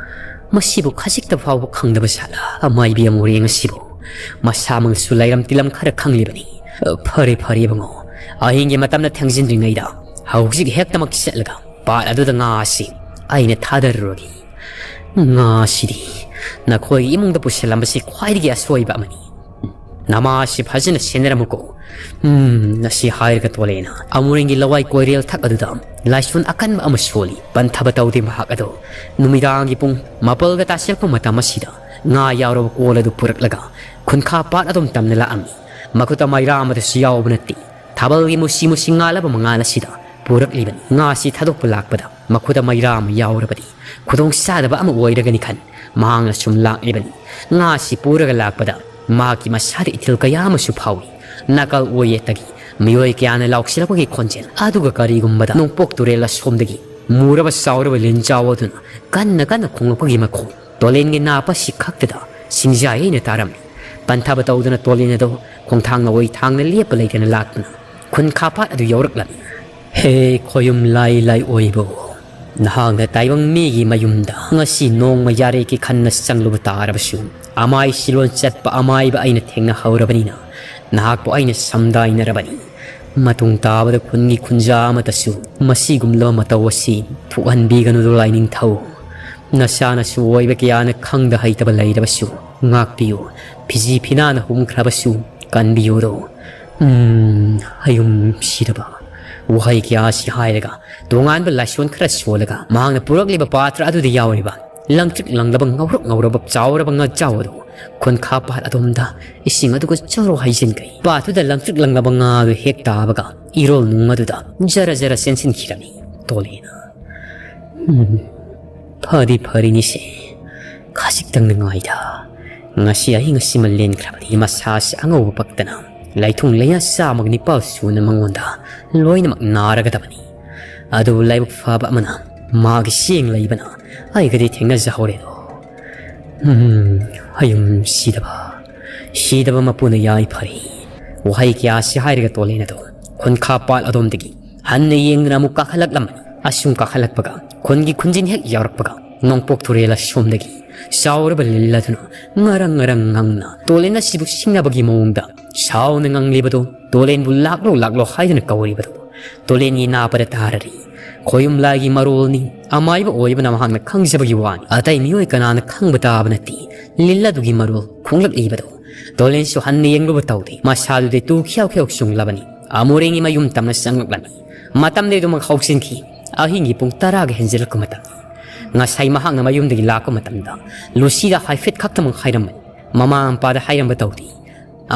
ꯃꯁꯤꯕꯨ ꯈꯖꯤꯛꯇ ꯐꯥꯎꯕ ꯈꯪꯗꯕ ꯁꯥꯠꯂ ꯑꯃꯥꯏꯕꯤ ꯑꯃꯨꯔꯦꯡ ꯑꯁꯤꯕꯨ꯫ ꯃꯁꯥꯃꯛꯁꯨ ꯂꯩꯔꯝ ꯇꯤꯂꯝ ꯈꯔ ꯈꯪꯂꯤꯕꯅꯤ꯫ "ꯐꯔꯦ, ꯐꯔꯦ ꯏꯕꯨꯡꯉꯣ, ꯑꯍꯤꯡꯒꯤ ꯃꯇꯝꯅ ꯊꯦꯡꯖꯤꯟꯗ꯭ꯔꯤꯉꯩꯗ ꯍꯧꯖꯤꯛ ꯍꯦꯛꯇꯃꯛ ꯆꯠꯂꯒ ꯄꯥꯠ ꯑꯗꯨꯗ ꯉꯥ ꯑꯁꯤ ꯑꯩꯅ ꯊꯥꯗꯔꯨꯔꯒꯦ꯫ ꯉꯥ ꯑꯁꯤꯗꯤ ꯅꯈꯣꯏꯒꯤ ꯏꯃꯨꯡꯗ ꯄꯨꯁꯤꯜꯂꯝꯕꯁꯤ ꯈ꯭ꯋꯥꯏꯗꯒꯤ ꯑꯁꯣꯏꯕ ꯑꯃꯅꯤ꯫ ꯅꯃꯥ ꯑꯁꯤ ꯐꯖꯅ ꯁꯦꯟꯅꯔꯝꯃꯨꯀꯣ꯫" ꯎꯝ, ꯑꯁꯤ ꯍꯥꯏꯔꯒ ꯇꯣꯂꯦꯟꯅ ꯑꯃꯨꯔꯦꯟꯒꯤ ꯂꯋꯥꯏ ꯀꯣꯏꯔꯦꯜ ꯊꯛ ꯑꯗꯨꯗ ꯂꯥꯏꯁꯣꯟ ꯑꯀꯟꯕ ꯑꯃ ꯁꯣꯜꯂꯤ꯫ ꯄꯟꯊꯕ ꯇꯧꯗꯦ ꯃꯍꯥꯛ ꯑꯗꯣ꯫ ꯅꯨꯃꯤꯗꯥꯡꯒꯤ ꯄꯨꯡ ꯃꯥꯄꯜꯒ ꯇꯥꯁꯤꯜꯂꯛꯄ ꯃꯇꯝ ꯑꯁꯤꯗ ꯉꯥ ꯌꯥꯎꯔꯕ ꯀꯣꯜ ꯑꯗꯨ ꯄꯨꯔꯛꯂꯒ ꯈꯨꯟꯈꯥ ꯄꯥꯠ ꯑꯗꯨꯝ ꯇꯝꯅ ꯂꯥꯛꯑꯝꯃꯤ꯫ ꯃꯈꯨꯠꯇ ꯃꯩꯔꯥ ꯑꯃꯗꯁꯨ ꯌꯥꯎꯕ ꯅꯠꯇꯦ꯫ ꯊꯥꯕꯜꯒꯤ ꯃꯨꯁꯤ ꯃꯨꯁꯤ ꯉꯥꯜꯂꯕ ꯃꯉꯥꯜ ꯑꯁꯤꯗ ꯄꯨꯔꯛꯂꯤꯕꯅꯤ꯫ ꯉꯥꯁꯤ ꯊꯥꯗꯣꯛꯄ ꯂꯥꯛꯄꯗ ꯃꯈꯨꯗ ꯃꯩꯔꯥ ꯑꯃ ꯌꯥꯎꯔꯕꯗꯤ ꯈꯨꯗꯣꯡ ꯆꯥꯗꯕ ꯑꯃ ꯑꯣꯏꯔꯒꯅꯤ ꯈꯟ ꯃꯍꯥꯛꯅ ꯁꯨꯝ ꯂꯥꯛꯂꯤꯕꯅꯤ꯫ ꯉꯥꯁꯤ ꯄꯨꯔꯒ ꯂꯥꯛꯄꯗ ꯃꯍꯥꯛꯀꯤ ꯃꯁꯥꯗ ꯏꯊꯤꯜ ꯀꯌꯥ ꯑꯃꯁꯨ ꯐꯥꯎꯏ꯫ ꯅꯥꯀꯜ ꯑꯣꯏꯌꯦꯠꯇꯒꯤ ꯃꯤꯑꯣꯏ ꯀꯌꯥꯅ ꯂꯥꯎꯁꯤꯜꯂꯛꯄꯒꯤ ꯈꯣꯟꯖꯦꯜ, ꯑꯗꯨꯒ ꯀꯔꯤꯒꯨꯝꯕꯗ ꯅꯣꯡꯄꯣꯛ ꯇꯨꯔꯦꯜ ꯑꯁꯣꯝꯗꯒꯤ ꯃꯨꯔꯕ ꯆꯥꯎꯔꯕ ꯂꯤꯟꯖꯥꯎ ꯑꯗꯨꯅ ꯀꯟꯅ ꯀꯟꯅ ꯈꯣꯡꯂꯛꯄꯒꯤ ꯃꯈꯣꯟ, ꯇꯣꯂꯦꯟꯒꯤ ꯅꯥꯞ ꯑꯁꯤ ꯈꯛꯇꯗ ꯁꯤꯡꯖꯥꯏ ꯑꯩꯅ ꯇꯥꯔꯝꯃꯤ꯫ ꯄꯟꯊꯕ ꯇꯧꯗꯅ ꯇꯣꯂꯦꯟ ꯑꯗꯨ ꯈꯣꯡꯊꯥꯡ ꯅꯋꯥꯏ ꯊꯥꯡꯅ ꯂꯦꯞꯄ ꯂꯩꯇꯅ ꯂꯥꯛꯇꯨꯅ ꯈꯨꯟꯈꯥ ꯄꯥꯠ ꯑꯗꯨ ꯌꯧꯔꯛꯂꯝꯃꯤ꯫ "ꯍꯦ ꯈꯣꯌꯨꯝ ꯂꯥꯏ ꯂꯥꯏ ꯑꯣꯏꯕꯣ, ꯅꯍꯥꯛꯅ ꯇꯥꯏꯕꯪ ꯃꯤꯒꯤ ꯃꯌꯨꯝꯗ ꯉꯁꯤ ꯅꯣꯡꯃ ꯌꯥꯔꯦꯒꯤ ꯈꯟꯅ ꯆꯪꯂꯨꯕ ꯇꯥꯔꯕꯁꯨ, ꯑꯃꯥꯏ ꯁꯤꯂꯣꯟ ꯆꯠꯄ ꯑꯃꯥꯏꯕ ꯑꯩꯅ ꯊꯦꯡꯅꯍꯧꯔꯕꯅꯤꯅ ꯅꯍꯥꯛꯄꯨ ꯑꯩꯅ ꯁꯝꯗꯥꯏꯅꯔꯕꯅꯤ꯫ ꯃꯇꯨꯡ ꯇꯥꯕꯗ ꯈꯨꯟꯒꯤ ꯈꯨꯟꯖꯥ ꯑꯃꯠꯇꯁꯨ ꯃꯁꯤꯒꯨꯝꯂꯕ ꯃꯇꯧ ꯑꯁꯤ ꯊꯣꯛꯍꯟꯕꯤꯒꯅꯨꯗꯣ ꯂꯥꯏꯅꯤꯡꯊꯧ꯫ ꯅꯁꯥꯅꯁꯨ ꯑꯣꯏꯕ ꯀꯌꯥꯅ ꯈꯪꯗ ꯍꯩꯇꯕ ꯂꯩꯔꯕꯁꯨ ꯉꯥꯛꯄꯤꯌꯨ꯫ ꯐꯤꯖꯤ ꯐꯤꯅꯥꯅ ꯍꯨꯝꯈ꯭ꯔꯕꯁꯨ ꯀꯟꯕꯤꯌꯨꯗꯣ꯫ ꯎꯝ, ꯍꯌꯨꯝ ꯁꯤꯗꯕ ꯋꯥꯍꯩ ꯀꯌꯥ ꯑꯁꯤ ꯍꯥꯏꯔꯒ ꯇꯣꯉꯥꯟꯕ ꯂꯥꯏꯁꯣꯟ ꯈꯔ ꯁꯣꯜꯂꯒ ꯃꯍꯥꯛꯅ ꯄꯨꯔꯛꯂꯤꯕ ꯄꯥꯇ꯭ꯔ ꯑꯗꯨꯗ ꯌꯥꯎꯔꯤꯕ ꯂꯪꯇ꯭ꯔꯤꯛ ꯂꯪꯂꯕ ꯉꯧꯔꯣꯛ ꯉꯧꯔꯕ ꯆꯥꯎꯔꯕ ꯉꯥꯖꯥꯎ ꯑꯗꯨ ꯈꯨꯟꯈꯥ ꯄꯥꯠ ꯑꯗꯣꯝꯗ ꯏꯁꯤꯡ ꯑꯗꯨꯒ ꯆꯔꯣ ꯍꯩꯖꯤꯟꯈꯩ꯫ ꯄꯥꯠꯇꯨꯗ ꯂꯪꯇ꯭ꯔꯤꯛ ꯂꯪꯂꯕ ꯉꯥ ꯑꯗꯨ ꯍꯦꯛ ꯇꯥꯕꯒ ꯏꯔꯣꯜ ꯅꯨꯡ ꯑꯗꯨꯗ ꯖꯔ ꯖꯔ ꯆꯦꯟꯁꯤꯟꯈꯤꯔꯝꯃꯤ ꯇꯣꯂꯦꯅ꯫ "ꯎꯝ, ꯐꯗꯤ ꯐꯔꯤꯅꯤꯁꯦ, ꯈꯖꯤꯛꯇꯪꯗ ꯉꯥꯏꯗ꯫ ꯉꯁꯤ ꯑꯍꯤꯡ ꯑꯁꯤꯃ ꯂꯦꯟꯈ꯭ꯔꯕꯗꯤ ꯃꯁꯥꯁꯤ ꯑꯉꯧꯕ ꯄꯛꯇꯅ ꯂꯩꯊꯨꯡ ꯂꯩꯅꯥ ꯆꯥꯝꯃꯒ ꯅꯤꯄꯥꯜ ꯁꯨꯅ ꯃꯉꯣꯟꯗ ꯂꯣꯏꯅꯃꯛ ꯅꯥꯔꯒꯗꯕꯅꯤ꯫ ꯑꯗꯨꯕꯨ ꯂꯥꯏꯕꯛ ꯐꯕ ꯑꯃꯅ ꯃꯥꯒꯤ ꯆꯦꯡ ꯂꯩꯕꯅ ꯑꯩꯒꯗꯤ ꯊꯦꯡꯅꯖꯍꯧꯔꯦꯗꯣ꯫ ꯎꯝ, ꯍꯌꯨꯝ ꯁꯤꯗꯕ, ꯁꯤꯗꯕ ꯃꯄꯨꯅ ꯌꯥꯏꯐꯔꯦ"꯫ ꯋꯥꯍꯩ ꯀꯌꯥ ꯑꯁꯤ ꯍꯥꯏꯔꯒ ꯇꯣꯂꯦꯟ ꯑꯗꯨ ꯈꯨꯟꯈꯥ ꯄꯥꯠ ꯑꯗꯣꯝꯗꯒꯤ ꯍꯟꯅ ꯌꯦꯡꯗꯨꯅ ꯑꯃꯨꯛ ꯀꯥꯈꯠꯂꯛꯂꯝꯃꯤ꯫ ꯑꯁꯨꯝ ꯀꯥꯈꯠꯂꯛꯄꯒ ꯈꯨꯟꯒꯤ ꯈꯨꯟꯖꯤꯟ ꯍꯦꯛ ꯌꯧꯔꯛꯄꯒ ꯅꯣꯡꯄꯣꯛ ꯇꯨꯔꯦꯜ ꯑꯁꯣꯝꯗꯒꯤ ꯆꯥꯎꯔꯕ ꯂꯤꯜ ꯑꯗꯨꯅ ꯉꯔꯪ ꯉꯔꯪ ꯉꯪꯅ ꯇꯣꯂꯦꯟ ꯑꯁꯤꯕꯨ ꯁꯤꯡꯅꯕꯒꯤ ꯃꯑꯣꯡꯗ ꯁꯥꯎꯅ ꯉꯪꯂꯤꯕꯗꯣ, ꯇꯣꯂꯦꯟꯕꯨ ꯂꯥꯛꯂꯣ ꯂꯥꯛꯂꯣ ꯍꯥꯏꯗꯨꯅ ꯀꯧꯔꯤꯕꯗꯣ, ꯇꯣꯂꯦꯟꯒꯤ ꯅꯥꯄꯗ ꯇꯥꯔꯔꯤ꯫ ꯈꯣꯌꯨꯝ ꯂꯥꯏꯒꯤ ꯃꯔꯣꯜꯅꯤ꯫ ꯑꯃꯥꯏꯕ ꯑꯣꯏꯕꯅ ꯃꯍꯥꯛꯅ ꯈꯪꯖꯕꯒꯤ ꯋꯥꯅꯤ꯫ ꯑꯇꯩ ꯃꯤꯑꯣꯏ ꯀꯅꯥꯅ ꯈꯪꯕ ꯇꯥꯕ ꯅꯠꯇꯦ ꯂꯤꯜ ꯑꯗꯨꯒꯤ ꯃꯔꯣꯜ ꯈꯣꯡꯂꯛꯂꯤꯕꯗꯣ꯫ ꯇꯣꯂꯦꯟꯁꯨ ꯍꯟꯅ ꯌꯦꯡꯂꯨꯕ ꯇꯧꯗꯦ꯫ ꯃꯁꯥꯗꯨꯗꯤ ꯇꯨ ꯈ꯭ꯌꯥꯎ ꯈ꯭ꯌꯥꯎ ꯆꯨꯡꯂꯕꯅꯤ꯫ ꯑꯃꯨꯔꯦꯡꯒꯤ ꯃꯌꯨꯝ ꯇꯝꯅ ꯆꯪꯂꯛꯂꯝꯃꯤ꯫ ꯃꯇꯝꯗꯤ ꯑꯗꯨꯃꯛ ꯍꯧꯖꯤꯟꯈꯤ꯫ ꯑꯍꯤꯡꯒꯤ ꯄꯨꯡ ꯇꯔꯥꯒ ꯍꯦꯟꯖꯤꯜꯂꯛꯄ ꯃꯇꯝ꯫ ꯉꯁꯥꯏ ꯃꯍꯥꯛꯅ ꯃꯌꯨꯝꯗꯒꯤ ꯂꯥꯛꯄ ꯃꯇꯝꯗ ꯂꯨꯁꯤꯗ ꯍꯥꯏꯐꯦꯠ ꯈꯛꯇꯃꯛ ꯍꯥꯏꯔꯝꯕꯅꯤ꯫ ꯃꯃꯥ ꯃꯄꯥꯗ ꯍꯥꯏꯔꯝꯕ ꯇꯧꯗꯦ꯫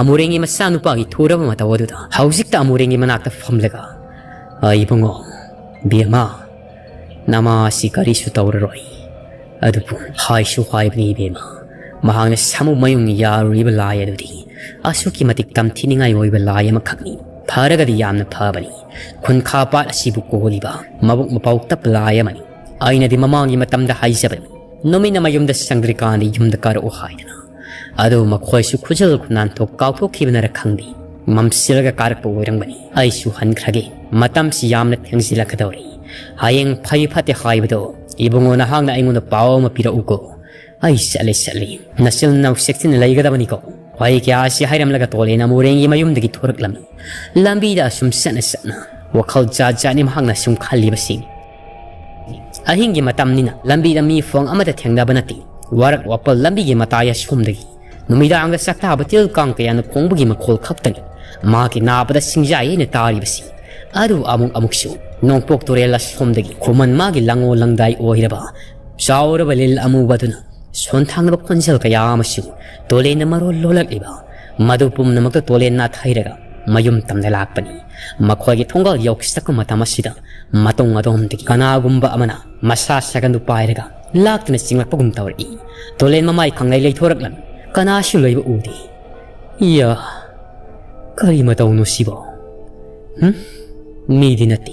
ꯑꯃꯨꯔꯦꯡꯒꯤ ꯃꯆꯥꯅꯨꯄꯥꯒꯤ ꯊꯨꯔꯕ ꯃꯇꯧ ꯑꯗꯨꯗ ꯍꯧꯖꯤꯛꯇ ꯑꯃꯨꯔꯦꯡꯒꯤ ꯃꯅꯥꯛꯇ ꯐꯝꯂꯒ "ꯑ, ꯏꯕꯨꯡꯉꯣ, ꯕꯦꯝꯃ, ꯅꯃꯥꯁꯤ ꯀꯔꯤꯁꯨ ꯇꯧꯔꯔꯣꯏ꯫ ꯑꯗꯨꯕꯨ ꯍꯥꯏꯁꯨ ꯍꯥꯏꯕꯅꯤ ꯏꯕꯦꯝꯃ, ꯃꯍꯥꯛꯅ ꯁꯥꯃꯨ ꯃꯌꯨꯡ ꯌꯥꯔꯨꯔꯤꯕ ꯂꯥꯏ ꯑꯗꯨꯗꯤ ꯑꯁꯨꯛꯀꯤ ꯃꯇꯤꯛ ꯇꯝꯊꯤꯅꯤꯡꯉꯥꯏ ꯑꯣꯏꯕ ꯂꯥꯏ ꯑꯃꯈꯛꯅꯤ꯫ ꯐꯔꯒꯗꯤ ꯌꯥꯝꯅ ꯐꯕꯅꯤ꯫ ꯈꯨꯟꯈꯥ ꯄꯥꯠ ꯑꯁꯤꯕꯨ ꯀꯣꯜꯂꯤꯕ ꯃꯕꯨꯛ ꯃꯄꯥꯎ ꯇꯞꯄ ꯂꯥꯏ ꯑꯃꯅꯤ꯫ ꯑꯩꯅꯗꯤ ꯃꯃꯥꯡꯒꯤ ꯃꯇꯝꯗ ꯍꯥꯏꯖꯕꯅꯤ, ꯅꯨꯃꯤꯠꯅ ꯃꯌꯨꯝꯗ ꯆꯪꯗ꯭ꯔꯤꯀꯥꯟꯗ ꯌꯨꯝꯗ ꯀꯥꯔꯛꯎ ꯍꯥꯏꯗꯅ꯫ ꯑꯗꯨ ꯃꯈꯣꯏꯁꯨ ꯈꯨꯖꯤꯜ ꯈꯨꯅꯥꯟꯊꯣꯛ ꯀꯥꯎꯊꯣꯛꯈꯤꯕꯅꯔ ꯈꯪꯗꯦ, ꯃꯝꯁꯤꯜꯂꯒ ꯀꯥꯔꯛꯄ ꯑꯣꯏꯔꯝꯒꯅꯤ꯫ ꯑꯩꯁꯨ ꯍꯟꯈ꯭ꯔꯒꯦ꯫ ꯃꯇꯝꯁꯤ ꯌꯥꯝꯅ ꯊꯦꯡꯖꯤꯜꯂꯛꯀꯗꯧꯔꯦ꯫ ꯍꯌꯦꯡ ꯐꯩ ꯐꯠꯇꯦ ꯍꯥꯏꯕꯗꯣ ꯏꯕꯨꯡꯉꯣ ꯅꯍꯥꯛꯅ ꯑꯩꯉꯣꯟꯗ ꯄꯥꯎ ꯑꯃ ꯄꯤꯔꯛꯎꯀꯣ꯫ ꯑꯩ ꯆꯠꯂꯦ, ꯆꯠꯂꯦ꯫ ꯅꯆꯤꯜ ꯅꯅꯥꯎ ꯆꯦꯛꯁꯤꯟꯅ ꯂꯩꯒꯗꯕꯅꯤꯀꯣ꯫ ꯋꯥꯍꯩ ꯀꯌꯥ ꯑꯁꯤ ꯍꯥꯏꯔꯝꯂꯒ ꯇꯣꯂꯦꯟ ꯑꯃꯨꯔꯦꯡꯒꯤ ꯃꯌꯨꯝꯗꯒꯤ ꯊꯣꯔꯛꯂꯝꯃꯤ꯫ ꯂꯝꯕꯤꯗ ꯑꯁꯨꯝ ꯆꯠꯅ ꯆꯠꯅ ꯋꯥꯈꯜ ꯖꯥꯠ ꯖꯥꯠꯅꯤ ꯃꯍꯥꯛꯅ ꯁꯨꯝ ꯈꯜꯂꯤꯕꯁꯤ꯫ ꯑꯍꯤꯡꯒꯤ ꯃꯇꯝꯅꯤꯅ ꯂꯝꯕꯤꯗ ꯃꯤ ꯐꯣꯡ ꯑꯃꯠꯇ ꯊꯦꯡꯅꯕ ꯅꯠꯇꯦ꯫ ꯋꯥꯔꯛ ꯋꯥꯄꯜ ꯂꯝꯕꯤꯒꯤ ꯃꯇꯥꯏ ꯑꯁꯣꯝꯗꯒꯤ ꯅꯨꯃꯤꯗꯥꯡꯗ ꯆꯥꯛꯇꯥꯕ ꯇꯤꯜ ꯀꯥꯡ ꯀꯌꯥꯅ ꯈꯣꯡꯕꯒꯤ ꯃꯈꯣꯜ ꯈꯛꯇꯅꯤ ꯃꯍꯥꯛꯀꯤ ꯅꯥꯕꯗ ꯁꯤꯡꯖꯥꯏ ꯍꯥꯏꯅ ꯇꯥꯔꯤꯕꯁꯤ꯫ ꯑꯗꯨ ꯑꯃꯨꯛ ꯑꯃꯨꯛꯁꯨ ꯅꯣꯡꯄꯣꯛ ꯇꯨꯔꯦꯜ ꯑꯁꯣꯝꯗꯒꯤ ꯈꯨꯃꯟ ꯃꯥꯒꯤ ꯂꯪꯉꯣ ꯂꯪꯗꯥꯏ ꯑꯣꯏꯔꯕ ꯆꯥꯎꯔꯕ ꯂꯤꯜ ꯑꯃꯨꯕꯗꯨꯅ ꯁꯣꯟꯊꯥꯡꯅꯕ ꯈꯣꯟꯖꯦꯜ ꯀꯌꯥ ꯑꯃꯁꯨ ꯇꯣꯂꯦꯟꯅ ꯃꯔꯣꯜ ꯂꯣꯜꯂꯛꯂꯤꯕ ꯃꯗꯨ ꯄꯨꯝꯅꯃꯛꯇ ꯇꯣꯂꯦꯟ ꯅꯥꯊꯩꯔꯒ ꯃꯌꯨꯝ ꯇꯝꯅ ꯂꯥꯛꯄꯅꯤ꯫ ꯃꯈꯣꯏꯒꯤ ꯊꯣꯡꯒꯥꯜ ꯌꯧꯁꯤꯜꯂꯛꯄ ꯃꯇꯝ ꯑꯁꯤꯗ ꯃꯇꯨꯡ ꯑꯗꯣꯝꯗꯒꯤ ꯀꯅꯥꯒꯨꯝꯕ ꯑꯃꯅ ꯃꯁꯥ ꯁꯥꯒꯟꯗꯨ ꯄꯥꯏꯔꯒ ꯂꯥꯛꯇꯨꯅ ꯆꯤꯡꯂꯛꯄꯒꯨꯝ ꯇꯧꯔꯛꯏ꯫ ꯇꯣꯂꯦꯟ ꯃꯃꯥꯏ ꯈꯪꯂꯩ ꯂꯩꯊꯣꯔꯛꯂꯝꯃꯤ꯫ ꯀꯅꯥꯁꯨ ꯂꯩꯕ ꯎꯗꯦ꯫ ꯏꯌꯥ, ꯀꯔꯤ ꯃꯇꯧꯅꯣ ꯁꯤꯕꯣ? ꯍꯨꯝ? ꯃꯤꯗꯤ ꯅꯠꯇꯦ꯫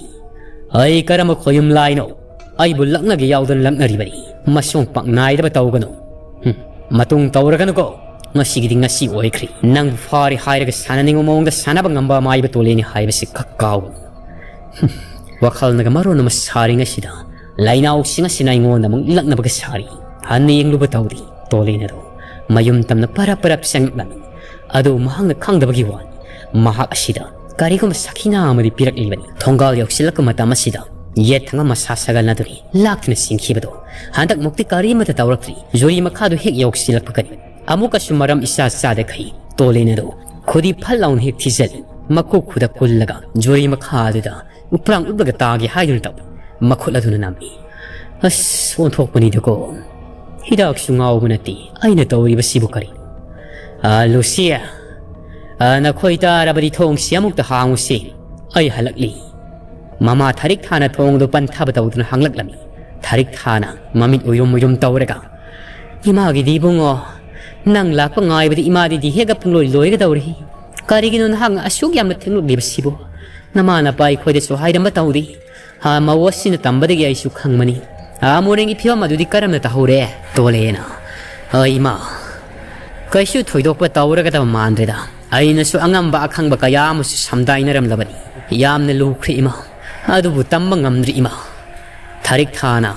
ꯑꯩ ꯀꯔꯝꯕ ꯈꯣꯌꯨꯝ ꯂꯥꯏꯅꯣ? ꯑꯩꯕꯨ ꯂꯛꯅꯒꯦ ꯌꯥꯎꯗꯅ ꯂꯛꯅꯔꯤꯕꯅꯤ꯫ ꯃꯁꯣꯡ ꯄꯥꯛ ꯅꯥꯏꯗꯕ ꯇꯧꯒꯅꯨ꯫ ꯍꯨꯝ, ꯃꯇꯨꯡ ꯇꯧꯔꯒꯅꯨꯀꯣ꯫ ꯉꯁꯤꯒꯤꯗꯤ ꯉꯁꯤ ꯑꯣꯏꯈ꯭ꯔꯦ꯫ ꯅꯪꯕꯨ ꯐꯥꯔꯦ ꯍꯥꯏꯔꯒ ꯁꯥꯟꯅꯅꯤꯡꯕ ꯃꯑꯣꯡꯗ ꯁꯥꯟꯅꯕ ꯉꯝꯕ ꯑꯃ ꯍꯥꯏꯕ ꯇꯣꯂꯦꯟꯅꯤ ꯍꯥꯏꯕꯁꯤ ꯈꯛ ꯀꯥꯎꯒꯅꯨ꯫ ꯍꯨꯝ, ꯋꯥꯈꯜꯅꯒ ꯃꯔꯣꯟ ꯑꯃ ꯁꯥꯔꯤꯉꯩꯁꯤꯗ ꯂꯥꯏꯅꯥꯎꯁꯤꯡ ꯑꯁꯤꯅ ꯑꯩꯉꯣꯟꯗ ꯑꯃꯨꯛ ꯂꯛꯅꯕꯒ ꯁꯥꯔꯤ꯫ ꯍꯟꯅ ꯌꯦꯡꯂꯨꯕ ꯇꯧꯗꯦ꯫ ꯇꯣꯂꯦꯟ ꯑꯗꯨ ꯃꯌꯨꯝ ꯇꯝꯅ ꯄꯔꯞ ꯄꯔꯞ ꯆꯪꯂꯛꯂꯝꯃꯤ꯫ ꯑꯗꯨ ꯃꯍꯥꯛꯅ ꯈꯪꯗꯕꯒꯤ ꯋꯥꯅꯤ꯫ ꯃꯍꯥꯛ ꯑꯁꯤꯗ ꯀꯔꯤꯒꯨꯝꯕ ꯁꯈꯤꯅꯥ ꯑꯃꯗꯤ ꯄꯤꯔꯛꯂꯤꯕꯅꯤ꯫ ꯊꯣꯡꯒꯥꯜ ꯌꯧꯁꯤꯜꯂꯛꯄ ꯃꯇꯝ ꯑꯁꯤꯗ ꯌꯦꯠ ꯊꯪꯕ ꯃꯁꯥ ꯁꯥꯒꯟ ꯑꯗꯨꯅꯤ ꯂꯥꯛꯇꯨꯅ ꯆꯦꯟꯈꯤꯕꯗꯣ꯫ ꯍꯟꯗꯛꯃꯨꯛꯇꯤ ꯀꯔꯤꯃꯠꯇ ꯇꯧꯔꯛꯇ꯭ꯔꯤ꯫ ꯖꯨꯔꯤ ꯃꯈꯥꯗꯨ ꯍꯦꯛ ꯌꯧꯁꯤꯜꯂꯛꯄꯒꯅꯤ ꯑꯃꯨꯛꯀꯁꯨ ꯃꯔꯝ ꯏꯆꯥ ꯆꯥꯗꯈꯩ ꯇꯣꯂꯦꯟ ꯑꯗꯨ ꯈꯨꯗꯤ ꯐꯠ ꯂꯥꯎꯅ ꯍꯦꯛ ꯊꯤꯖꯤꯜꯂꯤ꯫ ꯃꯀꯣꯛ ꯈꯨꯗ ꯀꯨꯜꯂꯒ ꯖꯨꯔꯤ ꯃꯈꯥ ꯑꯗꯨꯗ ꯎꯄ꯭ꯔꯥꯡ ꯎꯞꯂꯒ ꯇꯥꯒꯦ ꯍꯥꯏꯗꯨꯅ ꯇꯧꯏ꯫ ꯃꯈꯨꯠ ꯑꯗꯨꯅ ꯅꯝꯃꯤ꯫ ꯑꯁ, ꯑꯣꯟꯊꯣꯛꯄꯅꯤꯗꯀꯣ꯫ ꯍꯤꯗꯥꯛꯁꯨ ꯉꯥꯎꯕ ꯅꯠꯇꯦ꯫ ꯑꯩꯅ ꯇꯧꯔꯤꯕꯁꯤꯕꯨ ꯀꯔꯤ? ꯑ, ꯂꯨꯁꯤꯌꯥ, ꯑ, ꯅꯈꯣꯏ ꯇꯥꯔꯕꯗꯤ ꯊꯣꯡꯁꯤ ꯑꯃꯨꯛꯇ ꯍꯥꯡꯉꯨꯁꯤ꯫ ꯑꯩ ꯍꯜꯂꯛꯂꯤ꯫ ꯃꯃꯥ ꯊꯥꯔꯤꯛ ꯊꯥꯅ ꯊꯣꯡꯗꯨ ꯄꯟꯊꯕ ꯇꯧꯗꯨꯅ ꯍꯪꯂꯛꯂꯝꯃꯤ꯫ ꯊꯥꯔꯤꯛ ꯊꯥꯅ ꯃꯃꯤꯠ ꯎꯏꯔꯨꯝ ꯎꯏꯔꯨꯝ ꯇꯧꯔꯒ, "ꯏꯃꯥꯒꯤꯗꯤ ꯏꯕꯨꯡꯉꯣ, ꯅꯪ ꯂꯥꯛꯄ ꯉꯥꯏꯕꯗ ꯏꯃꯥꯗꯤ ꯗꯤꯍꯦꯒ ꯄꯨꯡꯂꯣꯏ ꯂꯣꯏꯒꯗꯧꯔꯤ꯫ ꯀꯔꯤꯒꯤꯅꯣ ꯅꯍꯥꯛꯅ ꯑꯁꯨꯛ ꯌꯥꯝꯅ ꯊꯦꯡꯂꯛꯂꯤꯕꯁꯤꯕꯨ? ꯅꯃꯥ ꯅꯄꯥ ꯑꯩꯈꯣꯏꯗꯁꯨ ꯍꯥꯏꯔꯝꯕ ꯇꯧꯗꯦ꯫ ꯍꯥ, ꯃꯧ ꯑꯁꯤꯅ ꯇꯝꯕꯗꯒꯤ ꯑꯩꯁꯨ ꯈꯪꯕꯅꯤ꯫ ꯑꯥ, ꯃꯣꯔꯦꯡꯒꯤ ꯐꯤꯕꯝ ꯑꯗꯨꯗꯤ ꯀꯔꯝꯅ ꯇꯧꯍꯧꯔꯦ?" ꯇꯣꯂꯦꯅ, "ꯑ, ꯏꯃꯥ, ꯀꯩꯁꯨ ꯊꯣꯏꯗꯣꯛꯄ ꯇꯧꯔꯒꯗꯕ ꯃꯥꯟꯗ꯭ꯔꯦꯗ꯫ ꯑꯩꯅꯁꯨ ꯑꯉꯝꯕ ꯑꯈꯪꯕ ꯀꯌꯥ ꯑꯃꯁꯨ ꯁꯝꯗꯥꯏꯅꯔꯝꯂꯕꯅꯤ꯫ ꯌꯥꯝꯅ ꯂꯨꯈ꯭ꯔꯦ ꯏꯃꯥ, ꯑꯗꯨꯕꯨ ꯇꯝꯕ ꯉꯝꯗ꯭ꯔꯤ ꯏꯃꯥ꯫" ꯊꯥꯔꯤꯛ ꯊꯥꯅ,